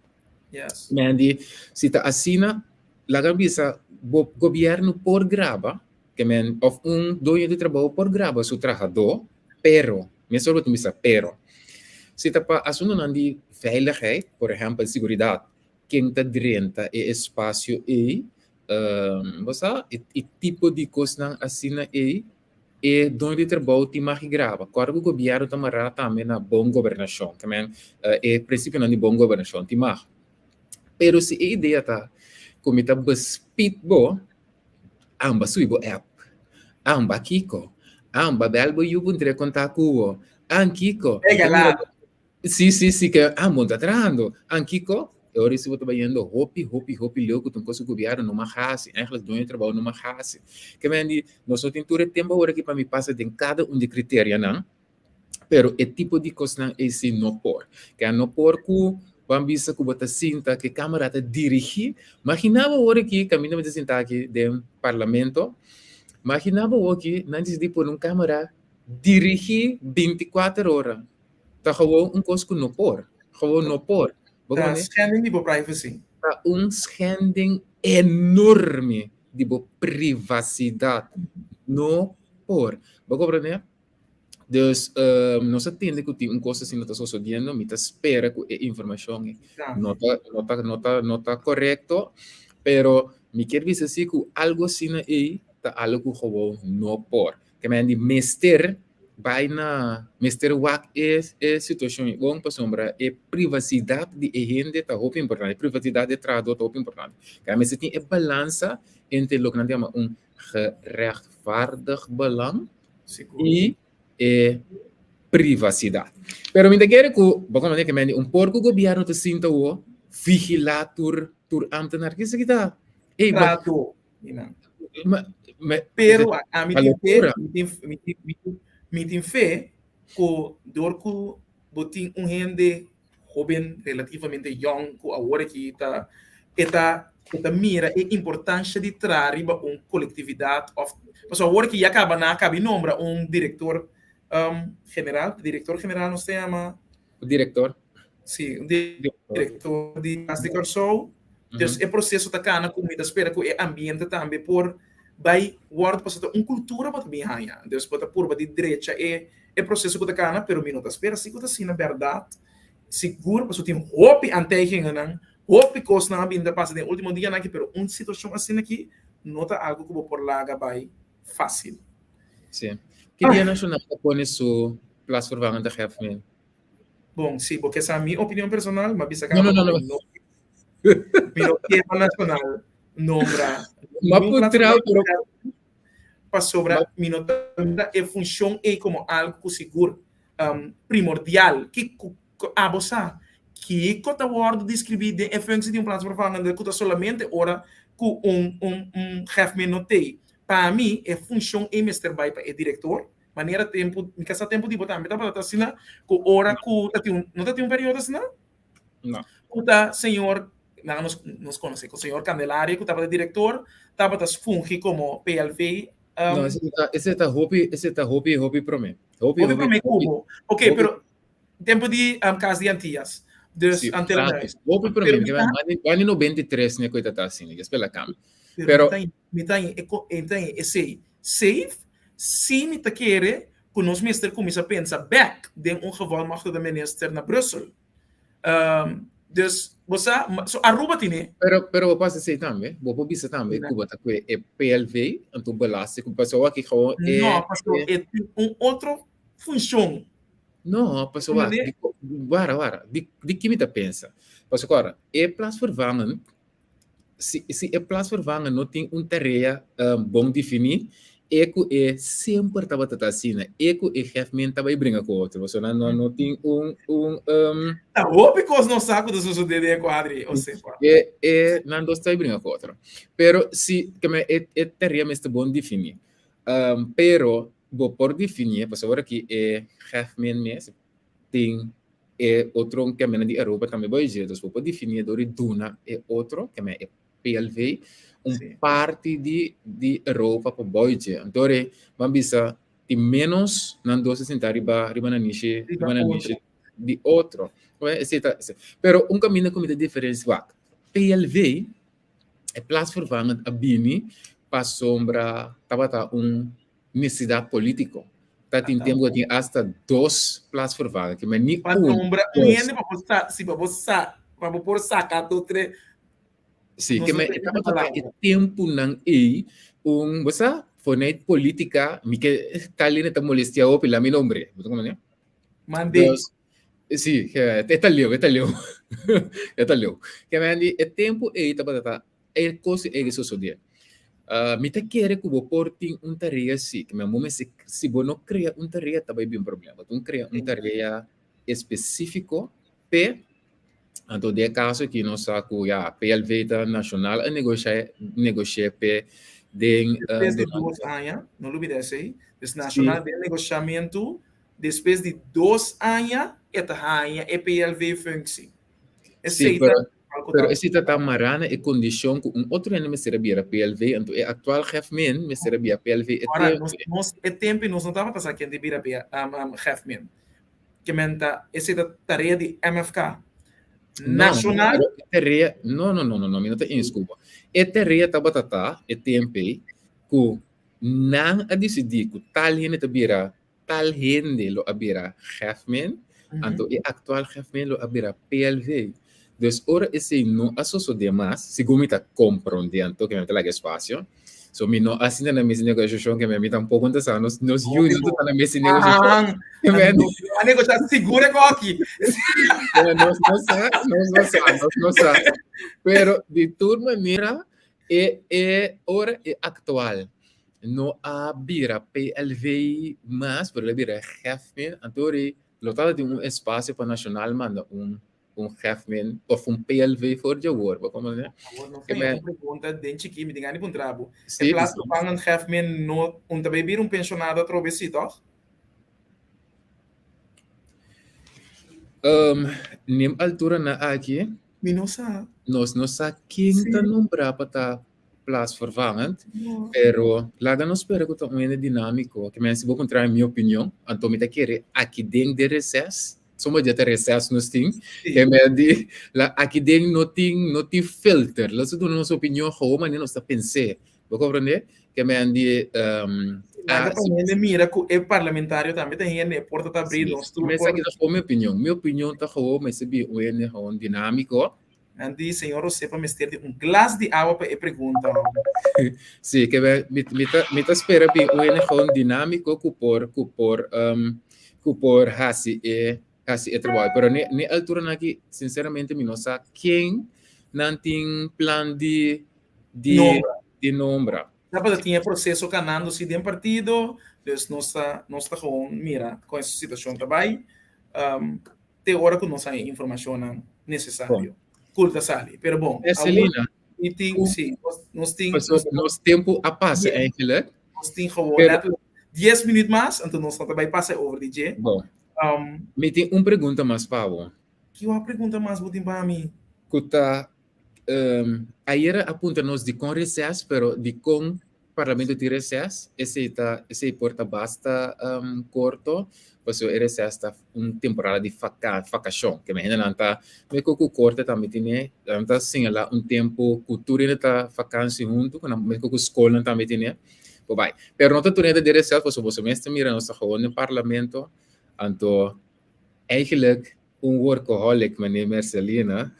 Yes. Mandy, si ta asina, laga bisa, bo gobièrnu por graba, ke men, òf un doño di trabou por graba su trahadó, pero, mesora bo tin bisa pero, si ta pa asuntunan di veiligheid, por ehèmpel siguridat, ken ta drenta e espasio ei, bo sa, e tipo di kosnan asina ei, E doño di trabou tin mag di graba. Kòrda ku gobièrnu ta mará tambe na bon gobernashon. Ke men e prinsipionan di bon gobernashon tin mag. Pero si e idea ta ku mi ta bespit bo, amba subi bo app, amba kiko, amba bèl bo yu puntr'é kontá ku bo, an kiko. Pega la. Sí, sí, sí, ke amo ta trahando. An kiko? E ora si bo ta bayendo hopi, hopi, hopi leu ku ta un kos ku gobièrnu no mag hasi. Eigenlijk doño di trabou no mag hasi. Ke men di, nos no tin tur e tempu awor aki pa mi pasa den kada un di e kriterianan, pero e tipo di kosnan ei si no por. Ke a no por ku bo a bisa ku bo ta sinta ku e kamera ta dirigí. Maginá bo awor aki, kaminda mi ta sinta aki den parlamento, maginá bo awor aki nan disidí pone un kamera dirigí binti kuater ora. Ta gewoon un kos ku no por. Gewoon no por. Bo Ta schending di bo privacy. Ta un schending enorme di bo privacidad. No por. Bo comprende? Dus nos a tende ku tin un kos asina ta sosodiendo. Mi ta spera ku e informashon no ta, no ta, no ta, no ta korekto. Pero mi kier bisa si ku algo asina ei ta algo ku gewoon no por. Ke men di mester bai na mester wak e e situashon ei bon pasobra e privasidat di e hende ta hopi importante, e privasidat di e trahadó ta hopi importante. Ke mester tin e balansa entre loke nan ta yama un gerechtvaardigd belang i e privasidat. Pero mi ta kere ku bo komo ke men di un por ku gobièrnu ta sinta awor vigilá tur tur ámtenar kisa ki ta? Ey bo Trahadó. Pero ami tin fe, mi tin fe ku dor ku bo tin un hende hoben, relativamente yòn, ku awor aki ta e ta e ta mira e importansha di traha riba un kolektividat òf pasobra awor aki ya kaba nan a kaba di nombra un direktor general, direktor general nos ta yama? Direktor. Sí, un direktor di Kas di Kòrsou. Dus e proseso ta kana ku mi ta spera ku e ambiente tambe por bai wòrdu pasobra ta un kultura bo ta bin haña. Dus bo ta purba di drecha e e proseso ku ta kana, pero mi no ta spera si ku ta asina bèrdat. Sigur pasobra tin hopi anteigennan, hopi kosnan a bin ta pasa den e ultimo dianan aki, pero un situashon asina aki no ta algu ku bo por laga bai fásil. Sí. Ki dia Nacional ta pone su plaatsvervangende hefming? Bon, si bo ke sa mi opinion personal, m'a bisa No, kaba no, no, ku no. mi no mi no ke pa Nacional nombra M'a ningun puntra, plaatsvervangende pero hefming pasobra mi no ta mira e funshon ei komo algu ku sigur primordial. Kiko abo sa? Kiko ta wòrdu deskribí den e functie di un plaatsvervangende ku ta solamente ora ku un un un hefming no t'ei? Pa mi e funshon ei mester bai pa e direktor. Manera tempu, mi ka sa tempu di bo tambe tabata ta asina ku ora ku ta tin un, no ta tin un periodo asina? No. Ku ta señor, nan nos nos konosé ku señor Candelaria ku tabata direktor tabata fungi komo PLV. No, ese ta ese ta hopi ese ta hopi hopi promé. Hopi Hopi hopi promé hopi kubo. Ok, hopi pero tempu di Cas di Antillas. Dus Sí, Antillenhuis. antes. Hopi promé, Pero mi mi ta bani 93 ne ku ta asina, ke spela kambia. Pero Pero mi ta mi ta e mi ta esei safe si mi ta kere ku nos mester kuminsá pensa bèk den un gevolmachtigde minister na Brussel. Dus bo sa, so Aruba tine. Pero pero bo pasa esei tambe, bo por bisa tambe ku bo ta kue e PLV, anto belasting ku pasobra aki gewoon e No, pasobra e tin un otro funshon. No, pasobra di wara wara, di di ki mi ta pensa? Pasobra ora e plaatsvervangend si si e plaatsvervanger no tin un tarea bon definí, e ku e semper tabata ta asina, e ku e hefmen ta bai bringa ku otro, pasobra nan no tin un un Ta hopi kos nos sa ku ta sosodé den e kuadri, Osepa. E e nan dos ta bai bringa ku otro. Pero si keme e e tarea mester bon definí. Pero bo por definí, pasobra ora ki e hefmen mes tin e otro kemena di Aruba tambe bo dje, dus bo por definí dor di duna e otro kemena e PLV un Sí. parti di di Europa pa bo dje. Anto ora bo bisa tin menos nan dos ta sinta riba riba nanishi Riba riba nanishi otro. di otro. Bueno, esei ta esei. Pero un kaminda ku mi ta diferensia wak, PLV e plaatsvervangend a bini pasobra tabata un nesesidat polítiko. Ta tin tempu ku tin asta dos plaatsvervanger, ke men ni Pa un, nombra un dos. hende pa bo sa, si pa bo sa, pa bo por saka dos, tres. Sí, Nos ke no men ta e e tabata ta e palabra. tempunan ei un, bo sa, vanuit polítika, mi ke tal hende ta molestia hopi, laat mi nombr'é. Bo ta komprendé? Mandé. Dus, sí, e ta leu, e ta leu. E ta leu. Ke men di e tempu ei tabata ta E kos ei ke sosodé. Mi ta kere ku bo por tin un tarea si, ke mi mester, si bo no krea un tarea ta bai bin problema. Bo tin krea un tarea espesífiko p'e, anto den e kaso aki nos sa ku ya PLV ta nashonal a negoshá negosh'é p'e den Despues di dos aña, no lubida esei, dus nashonal den negoshamentu despues di dos aña e ta haña e PLV functie. Sí, pero, pero esei ta ta mará na e kondishon ku un otro hende mester a bira PLV, anto e aktual hefmen mester a bira PLV e Ora, tempu. nos, nos, e tempu nos no tabata sa ken di bira P, um, um, hefmen. Ke men ta, esei ta tarea di MFK. No, Nacional. pero e tarea, no, no, no, no, no, mi no ta eens ku bo. E tarea tabata ta, e tempu, ku nan a disidí ku tal hende ta bira Tal hende lo a bira hefmen, anto e aktual hefmen lo a bira PLV. Dus ora esei no a sosodé mas, segun mi ta komprondé anto ke mi ta laga espasio, so mi no a sinta na mesa di negosiashon ke mi tampoko no ta sa, nos nos yu no ta na mesa di negosiashon. A negoshá sigur e koki. Nos no sa, nos no sa, nos no sa. Pero di tur manera e e ora e aktual no a bira PLV mas, pero el a bira Hefmin. Anto ri lo tabata tin un espacio pa Nacional manda un un Hefmin of un PLV for di awor, bo comprende? Awor nos tin un pregunta den chikí, mi tin gana di puntra bo. Sí, E plaats vervangend Hefmin no un ta bay bira un pensionado atrobe sí, toch? Um, nem altura na aki. Mi no sa. Nos no sa ken ta nombra pa ta plaatsvervangend, pero laga nos spera ku ta un hende dinámiko, ke men si bo kontra mi opinion, anto mi ta kere aki den de reces, somo dia ta reces nos tin, ke men di la aki den no tin no tin filter, los duna nos opinion gewoon manera nos ta pens'é. Bo komprendé? Ke men di a si hende mira ku e parlamentario tambe ta hende, e porta ta abrí, nos tur por. Esaki ta gewoon mi opinion. Mi opinion ta gewoon mester bin un hende gewoon dinámiko. Nan di señor José pa mester di un glas di awa pa e pregunta. Sí, ke men mi mi ta mi ta spera bin un hende gewoon dinámiko ku por ku por ku por hasi e hasi e trabou. Pero ne ne alturanan aki sinceramente mi no sa ken nan tin plan di di Nombra. di nombra. Tabata tin e proceso kanando si den partido, dus nos ta nos ta gewoon mira kon e situacion ta bai. Te ora ku nos haña informashonnan nesesario. Kul ta sali. Pero bon, awor Marcelina, mi tin, ku si, nos, nos tin, pasobra nos nos tempu a pasa eigenlijk. Nos tin gewoon Pero letterlijk 10 minuut mas, anto nos no ta bai pasa over di dje. Bon. Mi tin un pregunta mas pa bo. Ki wak pregunta mas bo tin pa mi? Ku ta Ayera a puntra nos dikon reses, pero dikon parlamento tin reses, esei ta esei por ta basta korto, pasobra e reses ta un temporada di faka fakashon, ke hendenan ta meko ku korte tambe tine, nan ta señalá un tempu ku tur hende ta fakansi huntu, ku nan meko ku skolnan tambe tine, por bai. Pero no ta tur hende den reses, pasobra boso mes ta mira nos ta gewoon den parlamento, anto eigenlijk un workaholic manera Mercelina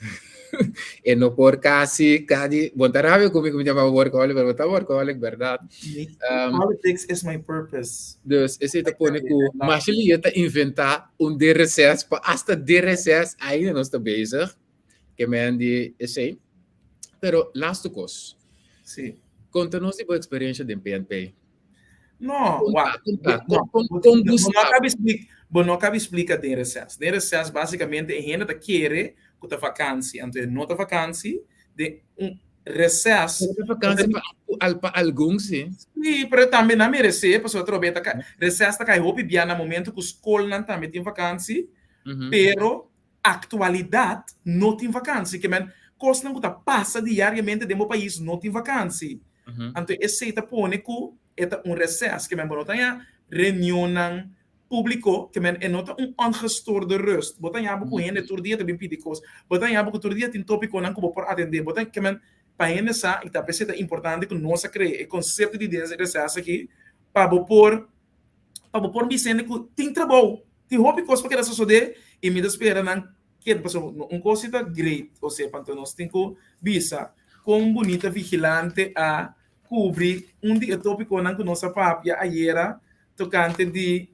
e no por casi cadi bon ta rabia cu mi cu mi yama workaholic pero bo ta workaholic berdad. Politics is my purpose. Dus esey ta pone cu Marcelia ta inventa un de reces pa hasta de reces ainda nos ta bezig ke men di esey. Pero laatste cos. Si. Conta nos di bo experiencia den PNP. No, wak. Kon gusta. Bo no kabi splika den reces. Den reces basicamente e hende ta kere ku ta vakansi, anto e no ta vakansi. Den un reces. Pero ta vakansi pa algun si. Si, pero tambe nan merece, pasobra atrobe ta kai, reces ta kai hopi bia na momento ku skolnan tambe tin vakansi, pero Aktualidat no tin vakansi, ke men kosnan ku ta pasa diariamente den bo pais no tin vakansi. Anto esei ta pone ku e ta un reses, ke men bo no ta haña reunionnan públiko, ke men e no ta un ongestoorde rust. Bo ta haña bo ku hende tur dia ta bin pidi kos, bo ta haña bo ku tur dia tin tópikonan ku bo por atendé, bo ta ke men pa hende sa i ta p'esei ta importante ku nos a krea e konsepto di reses aki pa bo por pa bo por bisa hende ku tin trabou. Tin hopi kos pa keda sosodé i mi ta spera nan keda pasobra un kos si ta great osea panto nos tin ku bisa kon bunita Vigilante a kubri un di e topikonan ku nos a papia ayera tokante di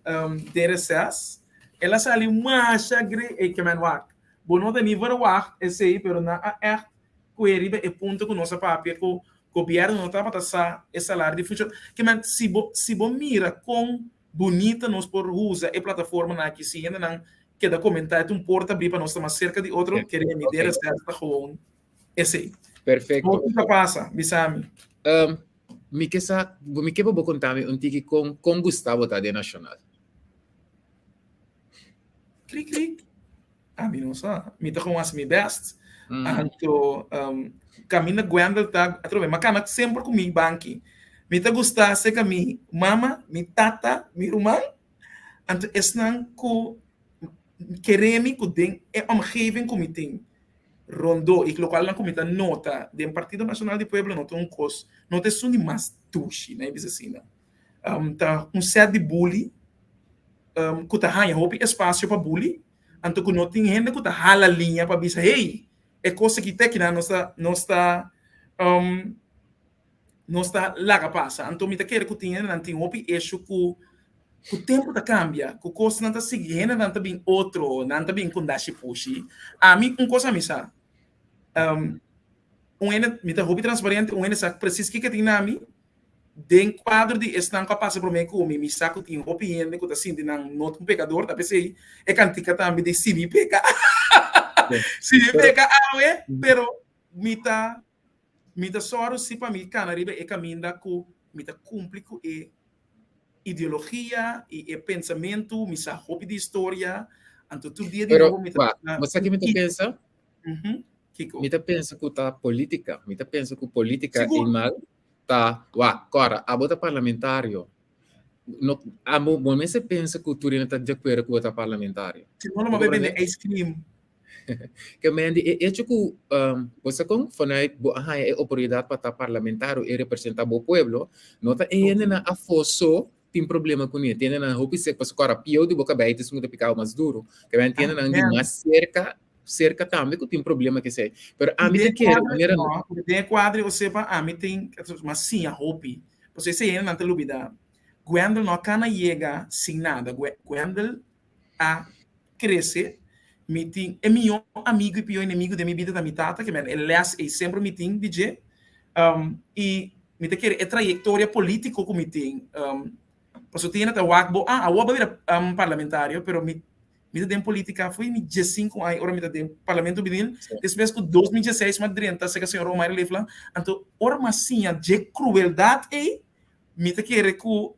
den reses. El a sali masha great ey kemen wak bo no ta ni verwagt esey pero nan a ègt kue riba e punto ku nos a papia ku gobièrnu no tabata sa e salario di funshon kemen si bo si bo mira kon Bunita nos por usa e plataformanan aki si hendenan keda komentá e ta un porta abrí pa nos ta mas serka di otro kere mi dera sèt ta gewoon esei. Perfecto. Bo kiko a pasa? Bisa mi. Mi ke sa, mi ke pa bo konta mi un tiki kon kon Gustavo ta den Nacional. Krik krik. Ami no sa. Mi ta gewoon hasi mi best. Anto kaminda Gwendel ta atrobe mi a kana semper ku mi banki. Mi ta gusta serka mi mama, mi tata, mi ruman. Anto esnan ku kere mi ku den e omgeving ku mi tin rondó i lokual nan ku mi ta nota den Partido Nacional di Pueblo no ta un kos, no ta esun di mas dushi, nan e bisa asina. Ta un sèt di buli ku ta haña hopi espasio pa buli, anto ku no tin hende ku ta hala liña pa bisa, hey, e kos aki te kinan nos ta nos ta nos ta laga pasa. Anto mi ta kere ku tin hendenan tin hopi esho ku ku tempu ta kambia, ku kosnan ta sigui, hendenan ta bin otro, nan ta bin ku ndashi pushi. Ami un kos ami sa, un hende mi ta hopi transparente, un hende sa presis kiko tin na mi, Den kuadro di esnan ku a pasa promé ku mi, mi sa ku tin hopi hende ku ta sinti nan no ta un pekador, ta p'esei e kantika tambe di Si mi peka, si mi peka awe, pero mi ta mi ta sòru si pa mi kana riba e kaminda ku mi ta kumpli ku e ideologia i e pensamentu, mi sa hopi di historia, anto tur dia di nobo mi ta. Pero, bo sa ki mi ta pensa? Kiko? Mi ta pensa ku ta politika, mi ta pensa ku politika eenmaal Ta, wak, kòrda, abo ta parlamentario. No, abo, bo mester pensa ku tur hende ta di akuerdo ku bo ta parlamentario. Si no, lo mab'e bende ice cream. Ke men di e hecho ku um, bo sa kon vanuit bo a haña e oportunidat pa ta parlamentario i representá bo pueblo, no ta e hendenan afó so tin problema kuné, tin hendenan hopi serka, pasobra kòrda pió di bo kabei ta esun ku ta pikao mas duro. Ke men tin hendenan di mas serka, serka tambe ku tin problema ku esei. Pero ami ta Den kere kuadro, manera no, den e kuadro Josefa, ami tin, mas siña hopi, pasobra esei hendenan ta lubidá. Gwendel no a kana yega sin nada. Gwendel a krese, mi tin e mihó amigu i pió enemigu den mi bida ta mi tata, ke men e lès ei semper mi tin di dje. I mi ta kere e trayektoria polítiko ku mi tin, pasobra tin hende ta wak bo, ah, awor bo a bira parlamentario, pero mi mi ta den polítika fo'i mi diesinku aña ora mi ta den Parlamento Hubenil, despues ku 2016 mi a drenta serka señor Romario Leeflang, anto ora mi a siña dje krueldat ei, Mi ta kere ku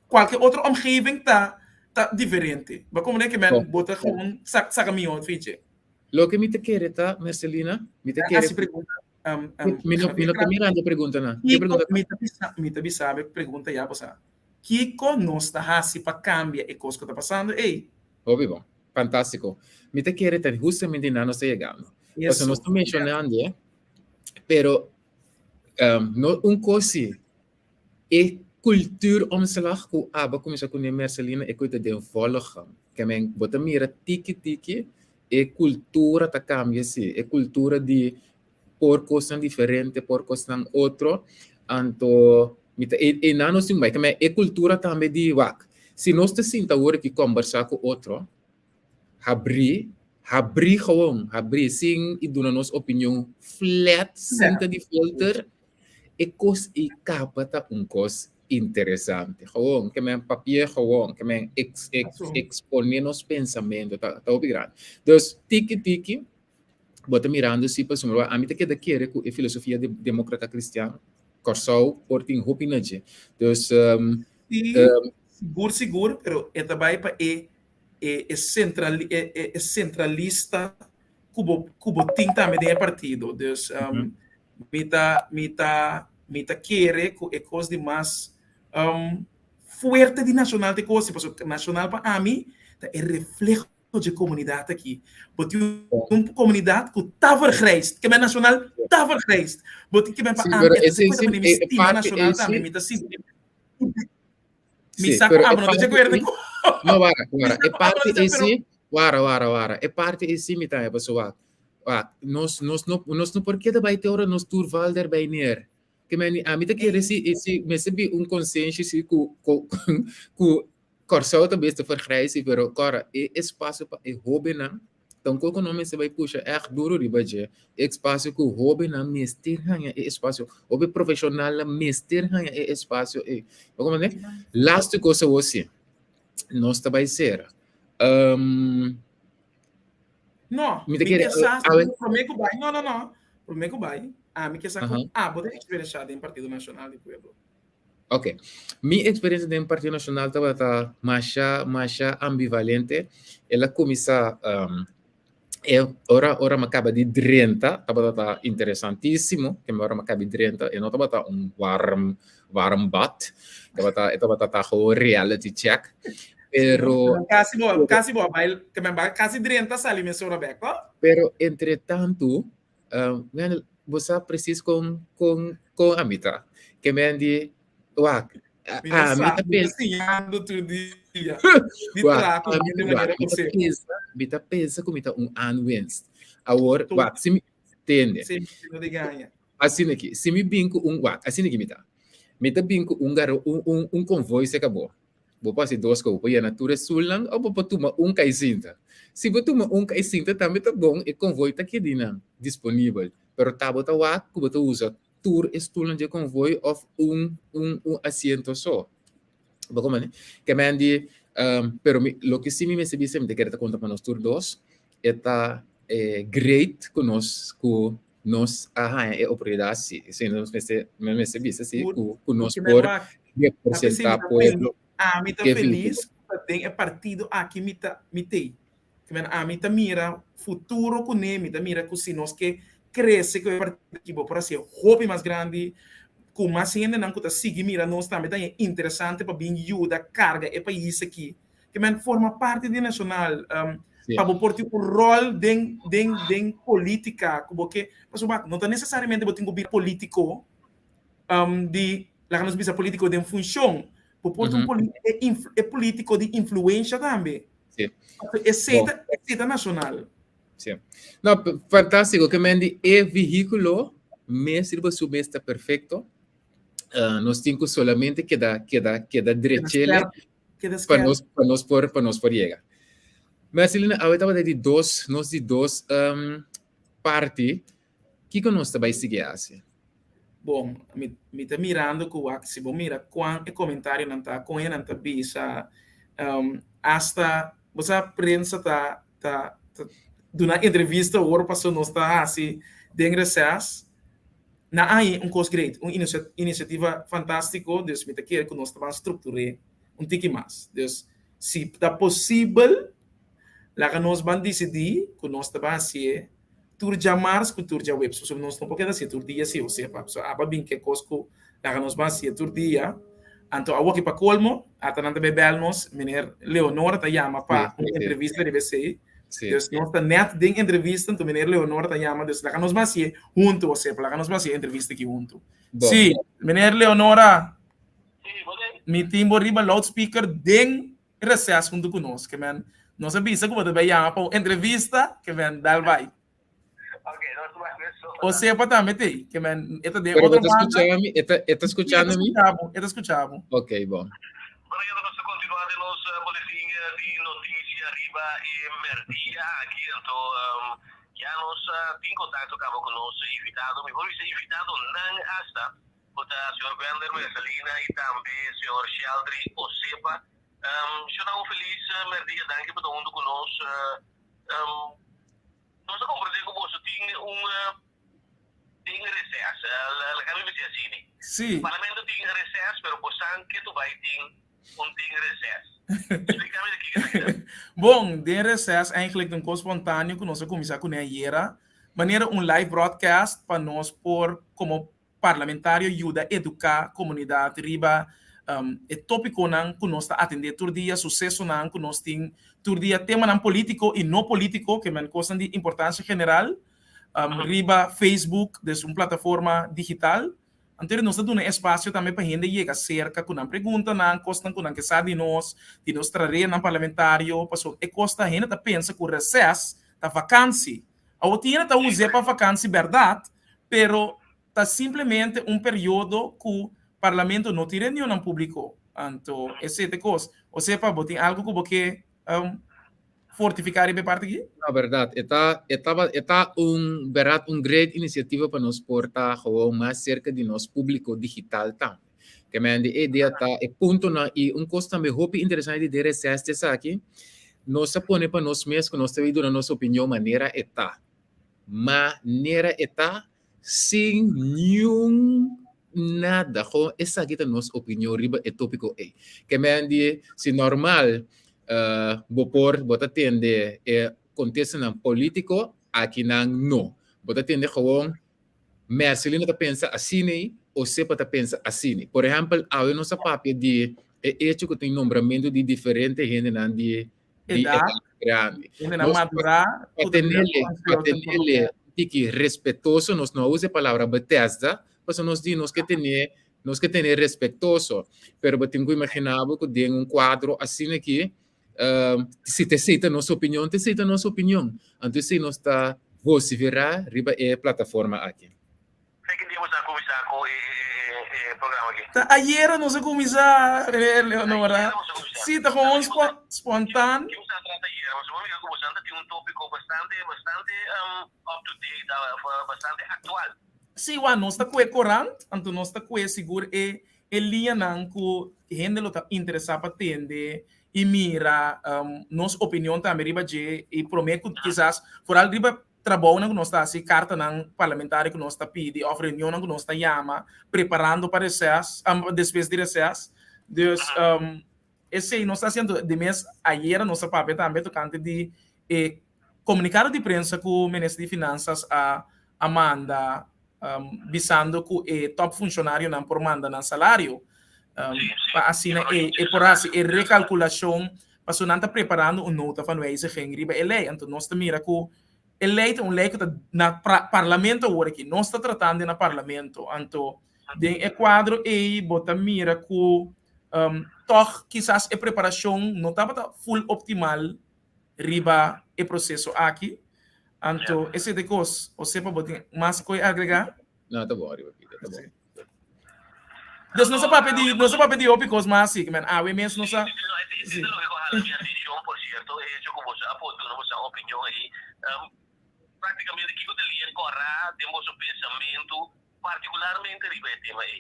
kualke otro omgeving ta ta diferente. Bo komprende ke men bo ta gewoon saka mihó fiche. Loke mi ta kere ta, Mercelina, mi ta kere. Hasi pregunta. Mi no mi no ta mirando preguntanan. Ke pregunta? Mi ta bisa mi ta bisa bo pregunta ya bo sa. Kiko nos ta hasi pa kambia e kos ku ta pasando ei? Hopi bon. Fantástiko. Mi ta kere ta hustamente nan nos ta yegando. Pasobra nos ta menshonando, pero No un kos si, e cultuuromslag ku abo a kuminsá kuné Mercelina e ku ta den volle gang. Ke men bo ta mira tiki tiki e kultura ta kambia si, e kultura di por kosnan diferente, por kosnan otro, anto mi ta e einan nos tin bai. Ke men e kultura tambe di wak, si nos ta sinta awor aki kòmbersá ku otro, Habrí, habrí gewoon, habrí sin i duna nos opinion flat, sin ta di filter, e kos ei kaba ta un kos interesante. Gewoon, ke men papia gewoon, ke men ex, ex, exponé nos pensamentu, ta, ta hopi grandi. Dus, tiki tiki, bo ta mirando si pasobra ami ta keda kere ku e filosofia di Demókrata Kristian, Kòrsou por tin hopi na dje. Dus, um, Sí, um, sigur, sigur, pero e ta bai pa e e e central e e e centralista ku bo ku bo tin tambe den e partido. Dus um, mi ta mi ta mi ta kere ku e kos di mas um, fuerte di Nacional te kos, pasobra Nacional pa ami ta e refleho dje komunidat aki. Bo tin un komunidat ku ta vergrijsd, ke men Nacional ta vergrijsd. Bo tin ke men pa Sí, ami, pero e ta ese kuenta sí, manera mi e stima parte Nacional ese tambe, mi ta sinti Mi Sí, sa pero ku e abo no ta parte djakuerdo ei, ku. no wara, Mi wara, sa e ku abo no parte ta ei pero sí, wara, wara, wara, e parte ei sí mi ta haña pasobra wak, wak, nos, nos no, nos no por keda bai te ora nos tur val derbij neer. Ke men, ami ta kere si, si mester bin un konsenshi si ku, ku, ku Kòrsou ta bes ta vergrijs, pero kòrda, e espasio pa e hóbennan Tampoko no mester bai pusha ègt duru riba dje. E espasio ku hóbennan mester haña e espasio. Hopi profeshonalnan mester haña e espasio ei. Bo komprendé? Lastu kos awor si. Nos ta bai sera. Um, No, mi ta mi kere ke sa awe. promé ku bai. No, no, no. Promé ku bai, ami ke sa ku abo ta eksperenshá den Partido Nashonal di Pueblo. Ok. Mi experiencia den Partido Nacional tabata masha, masha ambivalente. El a cuminsa, um, e ora, ora mi a caba di drenta, tabata ta interesantisimo, ke ora mi a caba di drenta, e no tabata un warm, warm bad, tabata, e tabata ta gewoon reality check. Pero... Casi bo, casi bo a bai, ke men bai casi drenta sali mesora bek, no? Pero entre tanto, Um, men, bo sa precies kon, kon, kon ami ta. Ke men di, wak, Mi no ami sa, ta mi ta pensa, siñando tur dia. Di wak, traha ku ami, de wak, manera mi ta conseho. pensa, mi ta pensa ku mi ta un aanwinst. Awor, Tur wak, si mi, tende, semper no di gaña. asina ki, si mi bin ku un, wak, asina ki mi ta. Mi ta bin ku un garo, un, un, un konvoi se kabo. Bo por hasi dos kos, bo por yena tur e sulnan òf bo por tuma un kaisinta. Si bo tuma un kaisinta tambe ta bon, e konvoi ta keda nan disponibel, pero ta bo ta wak ku bo ta usa tur e stulnan dje konvoi òf un un un asiento so. Bo komprende? Ke men di, pero mi loke si mi mester bisa mi ta kere ta konta pa nos tur dos, e ta great ku nos ku nos a haña e oportunidat si. Si nos mester, mi mester bisa si ku ku nos por representá pueblo. Ami ta felis ku ta den e partido aki mi ta mi t'ei. Ami ta mira futuro kuné, mi ta mira ku si nos ke krese ku e partido aki bo por hasié hopi mas grandi, ku mas hendenan ku ta sigui mira nos tambe ta haña interesante pa bin yuda karga e pais aki. Ke men forma parti di Nashonal. Pa bo por tin un rol den den den politica ku bo ke pasobra no ta necesariamente bo tin ku bira politico di laga nos bisa politico den funcion bo por ta un e politico di influencia tambe. Esei ta esei ta nacional. Sí. No, fantástico. Ke men di e vehículo mes riba su mes ta perfecto. Nos tin ku solamente keda keda keda drechele pa nos pa nos por pa nos por yega. Mercelina, awe tabata di dos nos di dos um, parti. Kiko nos ta bai sigui hasi? Bon, mi mi ta mirando ku wak si bo mira kuan e komentarionan ta, kon e nan ta bisa, um, hasta bo sa prensa ta ta ta duna entrevista ora paso nos ta hasi den reses. Nan a haña un kos great, un inisiativa fantástiko, dus mi ta kere ku nos ta ban struktur'é un tiki mas. Dus, si ta posibel, laga nos ban disidí ku nos ta ban hasié tur djamars ku tur djaweps, pasobra nos no por keda hasié tur dia si, osea pasobra aba bin ke kos ku laga nos ban hasié tur dia. Anto awoki pa kolmo, ata nan ta bai bèl nos, meneer Leonora ta yama pa un entrevista riba esei. Dus nos ta net den entrevista, anto meneer Leonora ta yama, dus laga nos ban hasié huntu, osea laga nos ban hasié entrevista aki huntu. Sí, meneer Leonora, mi tin bo riba loudspeaker den reces huntu ku nos, ke men nos a bisa ku bo ta bai yama pa un entrevista, ke men dal bai. O sepa tambe t'ei, ke men e ta den Pero otro bo ta banda. skucha mi? E ta, e ta Sí, e ta skuchando mi? skucha bo, e ta skucha bo. Ok, bon. Bueno, ya nos ta continua den nos boletin di noticia riba e merdia aki. Anto ya nos tin contacto caba cu nos invitado, mi por bisa invitadonan hasta, cu ta señor Wender Mercelina y tambe señor Sheldry Osepa. Shona un feliz merdia, danki pa ta hunto cu nos. Nos a comprende cu boso tin un tin reces, laga mi bisa asini. Sí. Parlamento tin reces, pero bosan ketu bay tin un tin reces. Splica mi di kico ta kita. Bon, den reces eigenlijk ta un cos spontaneo cu nos a cuminsa cune ayera, manera un live broadcast pa nos por como parlamentario yuda eduká komunidat riba e tópikonan ku nos ta atendé tur dia, susesonan ku nos tin tur dia, temanan polítiko i no polítiko, ke men kosnan di importansia general, riba Facebook, des un plataforma digital. Anto nos ta duna espasio tambe pa hende yega serka ku nan preguntanan, kosnan ku nan ke sa di nos, di nos trareanan parlamentario, pasobra e kos ta hende ta pensa ku reses ta vakansi. Awor tin hende ta us'é pa vakansi bèrdat, pero ta simplemente un periodo ku parlamento no tin reunionnan públiko. Anto esei ta e kos. Osea pa bo tin algu ku bo ke fortifiká riba e parti aki? No, bèrdat. E ta e taba e ta un bèrdat un great inisiativa pa nos por ta gewoon mas serka di nos públiko digital tambe. Ke men di e idea ta e puntonan i un kos tambe hopi interesante di DRSS ta esaki, nos a pone pa nos mes ku nos ta duna nos opinion manera e ta. Manera e ta sin niun nada. Gewoon esaki ta nos opinion riba e tópiko ei. Ke men di si normal bo por bo ta tende e kontestanan polítiko, akinan no. Bo ta tende gewoon Mercelina ta pensa asina o Sepa ta pensa asina. Por ehèmpel, awe nos a papia di e echo ku tin nombramentu di diferente hendenan di di Edat, edat grandi. hendenan Nos madurá pa ku ta bira tenele, pa konseho den tenele gobièrnu. tiki respetuoso, nos no a usa e palabra Bethesda, pasobra nos di nos ke tene, nos ke tene respectoso. Pero bo tin ku imaginá bo ku den un kuadro asina aki, si ta esei ta nos opinion, ta esei ta nos opinion. Anto esei nos ta vociferá riba e plataforma aki. Fe ki dia boso a kuminsá ku e programa aki? Ta ayera nos a kuminsá, Leonora. Sí, ta gewoon spontaan. Ki boso a trata ayera? Boso por mira ku boso ta tin un tópiko bastante, bastante up to date, bastante aktual. Sí, wak, nos ta kue korant, anto nos ta kue sigur e e liñanan ku hende lo ta interesá pa tende i mira nos opinion tambe riba dje i promé ku kisas foral riba Trabounan ku nos ta hasi, kartanan parlamentario ku nos ta pidi òf reunionnan ku nos ta yama preparando pa reses, despues di reses. Dus esei nos ta hasiendo. Di mes ayera nos a papia tambe tokante di e komunikado di prensa ku Minister di Finansas a a manda bisando ku e tòp funshonarionan por manda nan salario pa asina e por hasi e rekalkulashon. Pasobra nan ta preparando un nota van wijziging riba e lei. Anto nos ta mira ku e lei ta un lei ku ta na parlamento awor aki. Nos ta tratando na parlamento. Anto den e kuadro ei bo ta mira ku tòg kisas e preparashon no tabata full optimal riba e proseso aki. Anto esei ta e kos. Osepa bo tin mas ku agregá? No, ta bon riba Peter, ta bon. Dus nos a papia di, nos a papia di hopi kos mas así, men awe mes nos a... Sí. Loke ku hala mi atenshon, por sierto, e hecho ku boso a por duna boso opinion ei, práktikamente kiko ta lien kòrá den boso pensamentu, partikularmente riba e tema ei?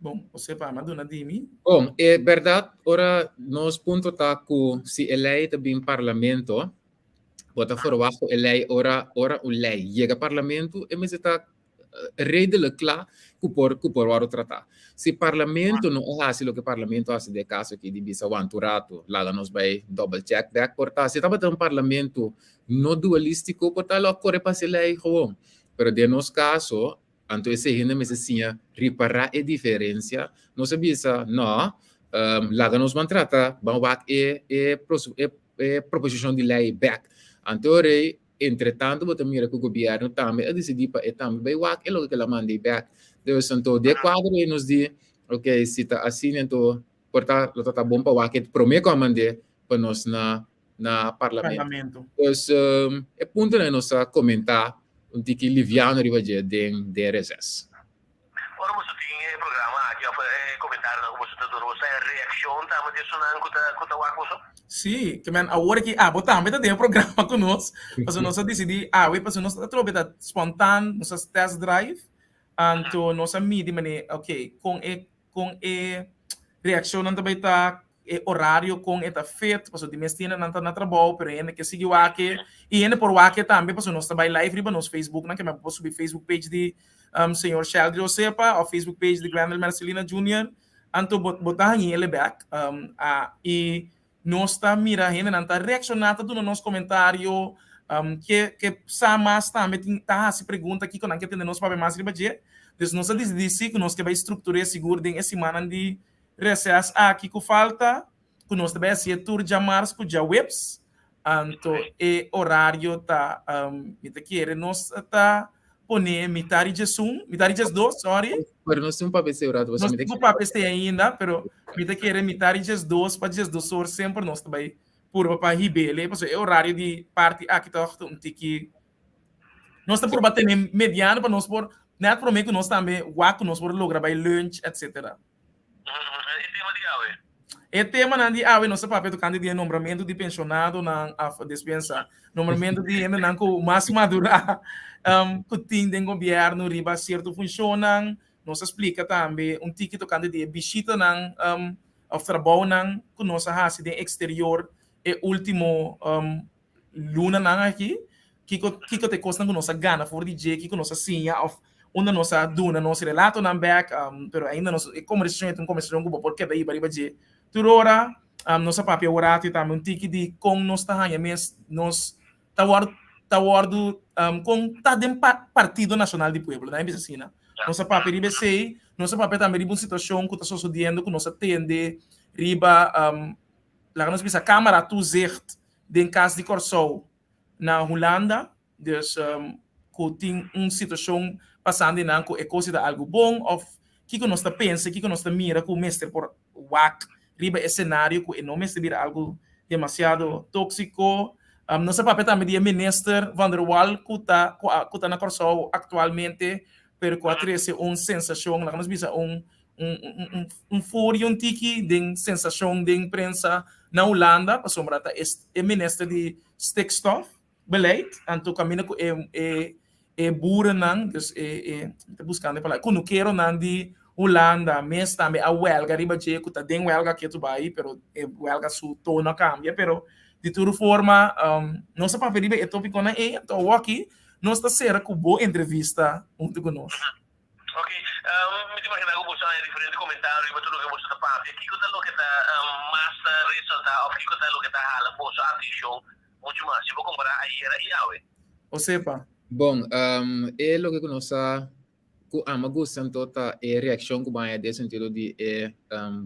Bon, José pa mi a duna di mi. Bon, e bèrdat ora nos punto ta ku si e lei ta bin parlamento, bo ta ferwagt ku e lei ora ora un lei yega parlamento e mester ta redelijk kla ku por ku por wòrdu tratá. Si parlamento no a hasi loke parlamento a hasi den e kaso aki di bisa wanta un ratu laga nos bai double check bèk por ta si tabata un parlamento no dualístiko por ta lo a kore pasa e lei gewoon. Pero den nos kaso anto esei hende mester siña ripará e diferensia. Nos a bisa no laga nos ban trata ban wak e e e proposishon di lei bèk. Anto rei Entretanto bo ta mira ku gobièrnu tambe a disidí pa e tambe bai wak e loke ku el a manda ei bèk. Dus anto di e kuadro ei nos di, ok, si ta asina anto por ta lo ta ta bon pa wak e promé ku a mand'é pa nos na na parlamento. Parlamento. Dus e puntonan ei nos a komentá un tiki liviano riba dje den den reses. Ora boso tin e programa aki of e comentarionan cu boso ta duna, boso ta haña reaccion tambe di esunnan cu ta cu ta wak boso? Sí, ke men awor aki abo tambe ta den e programa cu nos, pasobra nos a dicidi awe, pasobra nos atrobe ta spontaan, nos a test drive, anto nos a midi manera, ok, con e con e reaccionnan ta bay ta, e orario con e ta fit, pasobra di mes tiendanan ta na trabou, pero hende ke sigui wak e, y hende por wak e tambe pasobra nos ta bay live riba nos Facebooknan, ke men por subi Facebook page di señor Sheldry Osepa of Facebook page di Gwendel Mercelina Junior, anto bo bo ta hañ'é el bek, y nos ta mira hendenan ta reacciona, ta duna nos comentario, ke ke sa mas tambe tin ta haci pregunta kico nan ke tende nos papia mas riba dje, dus nos a dicidi si cu nos ke bay structur'é sigur den e simannan di Reses aki ku falta ku nos ta bai hasié tur djamars ku djaweps, anto e orario ta mi ta kere nos ta pone mitar di djesun, mitar di djesdos, sorry. Pero nos tin un papia esei rato, Nos tin un papia esei ainda, pero mi ta kere mitar di djesdos pa djesdos or semper nos ta bai purba pa hib'é, pasobra e orario di parti aki tòg ta un tiki Nos ta purba tene mediano pa nos por net prome ku nos tambe wak ku nos por logra bai lunch etcetera. E tema di awe? E temanan di awe nos ta papia tokante di e nombramentu di penshonadonan af despensa, nombramentu di hendenan ku mas madurá ku tin den gobièrnu riba sierto funshonnan. Nos a splika tambe un tiki tokante di e bishitanan òf trabounan ku nos a hasi den eksterior e último lunanan aki, kiko kiko ta e kosnan ku nos a gana for di dje, kiko nos a siña òf unda nos a duna nos relatonan bèk, pero ainda nos e kombersashon ei ta un kombersashon ku bo por keda hiba riba dje tur ora. Nos a papia un ratu tambe un tiki di kon nos ta haña mes nos ta wòrdu ta wòrdu kon ta den Partido Nashonal di Pueblo, nan a bisa asina. Nos a papia riba esei, nos a papia tambe riba un situashon ku ta sosodiendo ku nos a tende riba laga nos bisa camera toezicht den Kas di Kòrsou na Hulanda, dus ku tin un situashon pasando einan ku e kos ta algu bon òf kiko nos ta pensa, kiko nos ta mira ku mester por wak riba e senario ku e no mester bira algu demasiado tóksiko. Nos a papia tambe di e minister Van der Wal ku ta ku ta na Kòrsou aktualmente pero ku a trese un sensashon, laga nos bisa un un un furia un tiki den sensacion den prensa na Hulanda pasobra ta e minister di stikstof beleid anto caminda cu e e e boerennan dus e e mi ta buscando e palabra cunukeronan di Hulanda mes tambe a welga riba dje cu ta den welga ketu bay pero e welga su tono a cambia pero di tur forma nos a papia riba e topiconan ey anto awoki nos ta cera cu bo entrevista hunto cu nos. Ok, mi ta imagina ku boso a haña diferente komentario riba tur loke boso ta papia. Kiko ta loke ta mas ta resaltá òf kiko ta loke ta hala boso atenshon muchu mas si bo kompará ayera i awe? Osepa. Bon, e loke ku nos a. ku ami a gusta anto ta e reakshon ku bo haña den sentido di e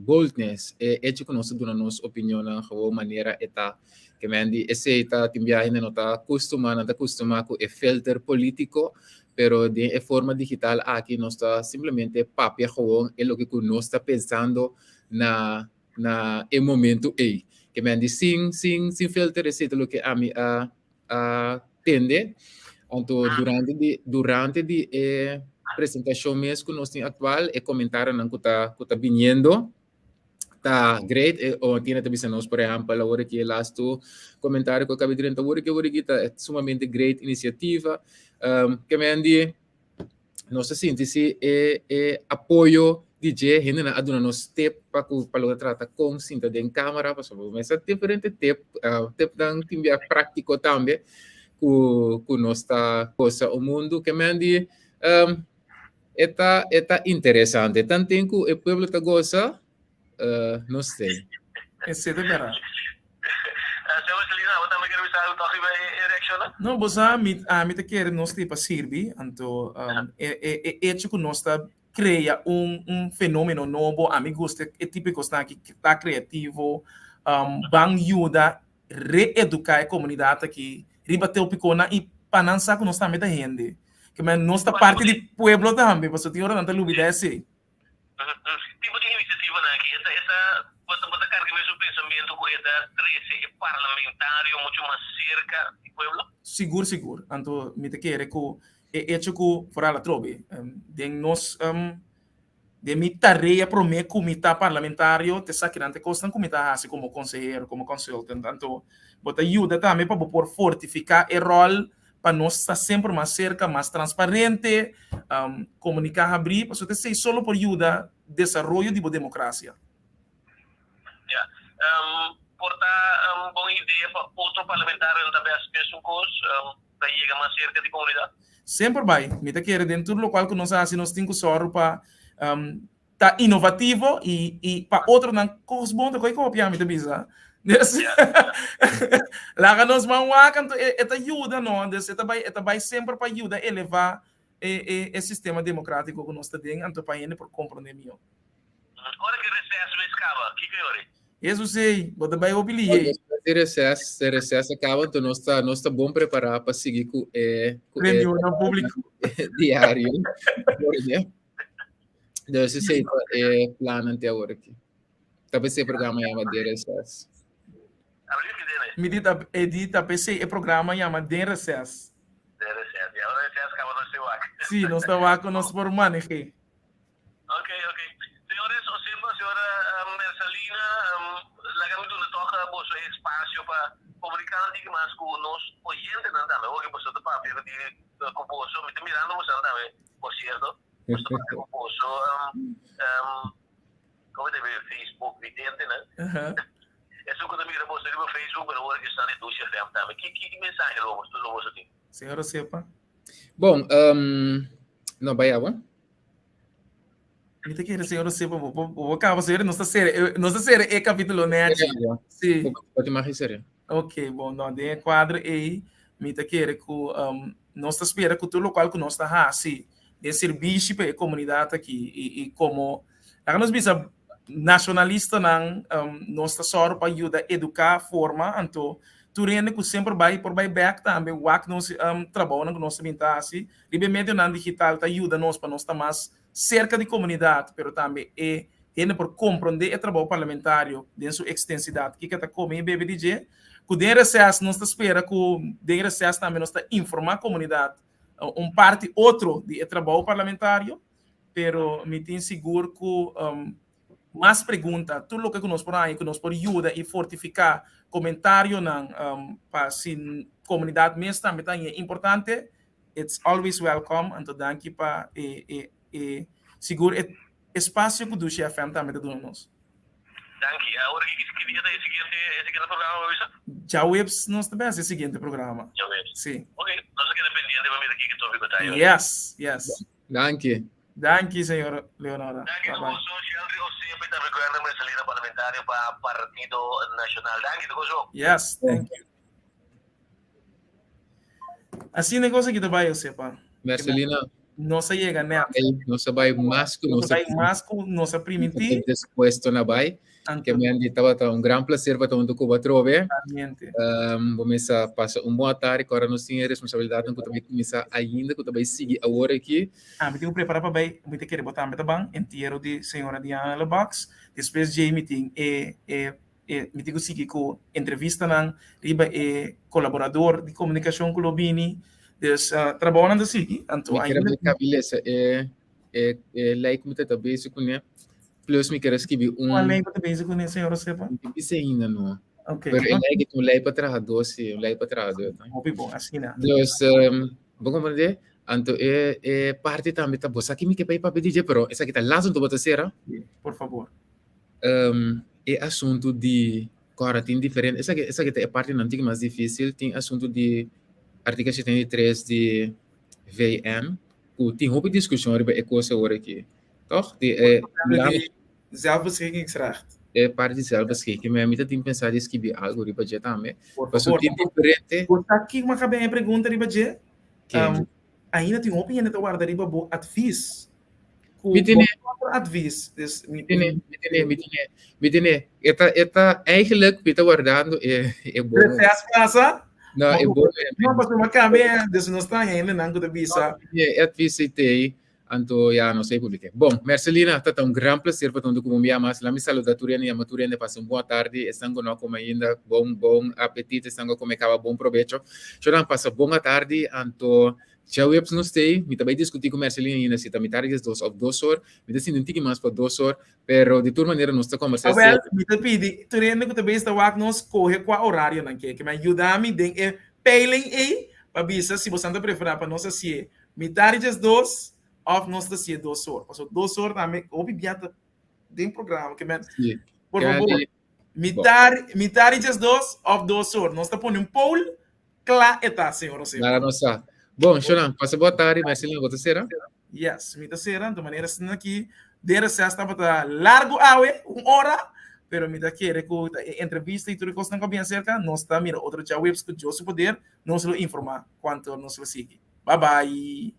boldness, e echo ku nos ta duna nos opinionnan gewoon manera e ta. Ke men di esei ta tin biaha hende no ta kustumá, nan ta kustumá ku e filter polítiko, pero den e forma digital aki nos ta simplemente papia gewoon e loke ku nos ta pensando na na e momento ei. Ke men di sin sin sin filter esei ta loke ami a a tende. Anto durante di durante di e presentashon mes ku nos tin aktual e komentarionan ku ta ku ta biniendo ta great. E o Tina ta bisa nos por ehèmpel awor aki e lastu komentario ku a kabi drenta awor aki awor aki ta sumamente great inisiativa. Ke men di nos ta sinti si e e apoyo di dje hendenan a duna nos tip pa ku pa loke ta trata kon sinta den kamera pasobra bo mester diferente tip tipnan tin bia praktiko tambe ku ku nos ta gosa un mundu ke men di e ta e ta interesante tanten ku e pueblo ta gosa no sé. Esei ta berdad. Señor Marcelino, abo tambe kier bisa algo toch riba e reaccionnan? No, bo sa, mi, ami ta kere nos ta pa sirbi, anto e, e, e hecho ku nos ta krea un, un fenomeno nobo, ami gusta e tipo di kosnan aki, ta kreativo, ban yuda reeduká e komunidat aki riba topikonan i pa nan sa ku nos tambe ta hende. Ke men nos ta parti di pueblo tambe, pasobra tin ora nan ta lubida esei. Tipo di inisiativanan aki e ta e ta bo ta bo ta karga mesun pensamentu ku e ta trese e parlamentario muchu mas serka di pueblo? Sigur sigur. Anto mi ta kere ku e echo ku foral atrobe den nos den mi tarea promé ku mi ta parlamentario ta esakinan ta e kosnan ku mi ta hasi komo konsehero, komo consultant. Anto bo ta yuda tambe pa bo por fortifiká e ròl pa nos ta semper mas serka, mas transparente, komuniká habrí, pasobra ta esei solo por yuda desaroyo di bo demokrasia. Ya. Por ta un bon idea pa otro parlamentarionan ta bes mesun kos, pa yega mas serka di komunidat? Semper bai. Mi ta kere den tur lokual ku nos a hasi nos tin ku sòru pa ta inovativo y y pa otronan cos bon ta koy copia mi ta bisa. Dus laga nos man wak anto e e ta yuda no, dus e ta bai e ta bai semper pa yuda eleva e e e sistema democratico cu nos ta den anto pa hende por comprende miho. Ora ki reces mes caba, kiko e ora? Hesus ey, bo ta bai hopi lihe. Despues di reces, e reces a caba, anto nos ta nos ta bon prepara pa sigui cu e cu e Reunionnan publico. diario. Dus esei ta e plannan te awor aki. Ta p'esei e programa yama Den Reces. Mi di ta e di ta p'esei e programa yama Den Reces. Den Reces, ya. Ora reces kaba nos ta wak. Sí, nos ta wak ku nos por maneh'é. Ok, ok. Señores, Osepa, señora Mercelina, laga mi duna tòg boso e espasio pa komuniká un tiki mas ku nos oyentenan tambe. Oke, boso ta papia ku boso, mi ta mirando bosonan tambe, por sierto. Boso ta papia ku boso, komo ta bay Facebook videntenan. Esun ku ta mira boso riba Facebook, pero ora ku esnan di Dushi FM tambe. Ki ki mensahe lo boso tin? Señor Osepa. Bon, no bai abo. Mi ta kere señor Osepa, bo bo bo kaba señor, nos ta sere, nos ta sere e kapitulo nechi. Sí. Bo tin mag sere. Ok, bon, no, den e kuadro ei, mi ta kere ku um, nos ta spera ku tur lokual ku nos ta hasi den sirbishi pa e komunidat aki i, i komo, laga nos bisa, nashonalistanan, um, nos ta sòru pa yuda eduká, forma, anto tur hende ku semper bai por bai bèk tambe wak nos um, trabounan ku nos ta bin ta hasi Riba e medionan digital ta yuda nos pa nos ta mas serka di komunidat, pero tambe e hende por komprondé e trabou parlamentario den su ekstensidat, kiko ta kome i bebe di dje. Ku den reses nos ta spera ku den reses tambe nos ta informá komunidat un parti otro di e trabou parlamentario, pero mi tin sigur ku mas pregunta, tur loke ku nos por haña ku nos por yuda i fortifiká komentarionan pa si komunidat mes tambe ta haña importante, it's always welcome. Anto danki pa e e e sigur e espasio ku Dushi FM tambe ta duna nos. Danki. Awor ki ki dia ta e siguiente e siguiente programa bo bisa? Djaweps nos ta bes e siguiente programa. Djaweps. Si. Ok, nos ta keda pendiente pa mira kiko topiko ta ayo. Yes, yes. Danki. Danki señor Leonora. Danki Bye bye. Gozo Sheldry Osepe ta recuerda Mercelina parlamentario pa Partido Nacional. Danki Gozo. Yes, thank you. Asina e cosa ki ta bai Osepa. Mercelina. Nos a yega net. Nos a bai mas ku nos a bai mas ku nos a primintí. Dispuesto na bai. Ke men di tabata un gran placer pa ta huntu ku bo atrobe. Bo mester pasa un bon atardi ku ora nos tin e responsabilidatnan ku ta bai kuminsá ainda ku ta bai sigui awor aki. Ami tin ku prepara pa bai, mi ta kere bo tambe ta ban entiero di señora Diana Lebacs. Despues djei mi tin e e e mi tin ku sigui ku entrevistanan riba e kolaborador di komunikashon ku lo bini. Dus trabounan ta sigui. Anto Mi kere ainda bai kabi lesa e e e lei ku mi ta ta bezig kuné. Plus mi ker skibi un. Cual ley bo ta bezig cune, señor Josefa? Mi ta bisa ainda no. Ok. Pero e ley ta un ley pa trahador si, un ley pa trahador. Hopi bon, asina. Dus, bo comprende? Anto e e parti tambe ta bo sa ki mi ke bai papia di dje, pero esaki ta laatste anto bo ta sera. Si, por fabor. E asuntu di kòrda tin diferente, esaki esaki ta e partinan tin mas difisil, tin asuntu di artikel 73 di VN, ku tin hopi diskushon riba e kos awor aki. Toch? Di e di zelfbeschikkingsrecht. E parti di zelfbeschikking, maar mi ta tin pensá di skibi algo riba dje tambe. Paso tin diferente. Bo sa kiko mi a kaba e pregunta riba dje? Ainda tin hopi hende ta warda riba bo advis. Ku Mi tene. bo otro advis. Dus mi tene, mi tene, mi tene, mi tene. E ta, e ta eigenlijk mi ta wardando e e bon. Reces pasa? No, e bon. No, pasobra mi a kambia, dus nos ta haña hendenan ku ta bisa. E advis ei t'ei. Anto ya nos ei publike. Bon, Mercelina, ta ta un gran placer pa ta huntu ku bo un bia mas. Lami saluda tur hende, yama tur hende pasa un bon atardi. Esnan ku no a kome ainda, bon bon apetit. Esnan ku a kome kaba, bon probecho. Shonan, pasa bon atardi. Anto djaweps nos t'ei. Mi ta bai diskutí ku Mercelina ainda si ta mitar di diesdos òf dos or. Mi ta sinti un tiki mas pa dos or, pero di tur manera nos ta kombersá Awel, mi ta pidi tur hende ku ta bezig ta wak nos kohe kua orario nan ke. Ke mi a yuda mi den e peiling ei pa bisa si bosan ta preferá pa nos hasié Mitar di 12 of nos ta siye 2 or. Paso 2 or tambe hopi bia ta den programa ke men. Sí. Por favor, mitar, mitar di 12 of 2 or. Nos ta pone un poll, kla e ta, señor José. Nada no sa. Bon, Shonan, pasa boa tarde, Mercelina, bo ta sera? Yes, mi ta sera. De manera asina aki, den reces tabata largo awe, un ora, pero mi ta kere ku ta e entrevista i tur e kosnan ku a bien aserka, nos ta mira otro djaweps ku Dios su poder, nos lo informa kuantu nos lo sigui. Bye bye.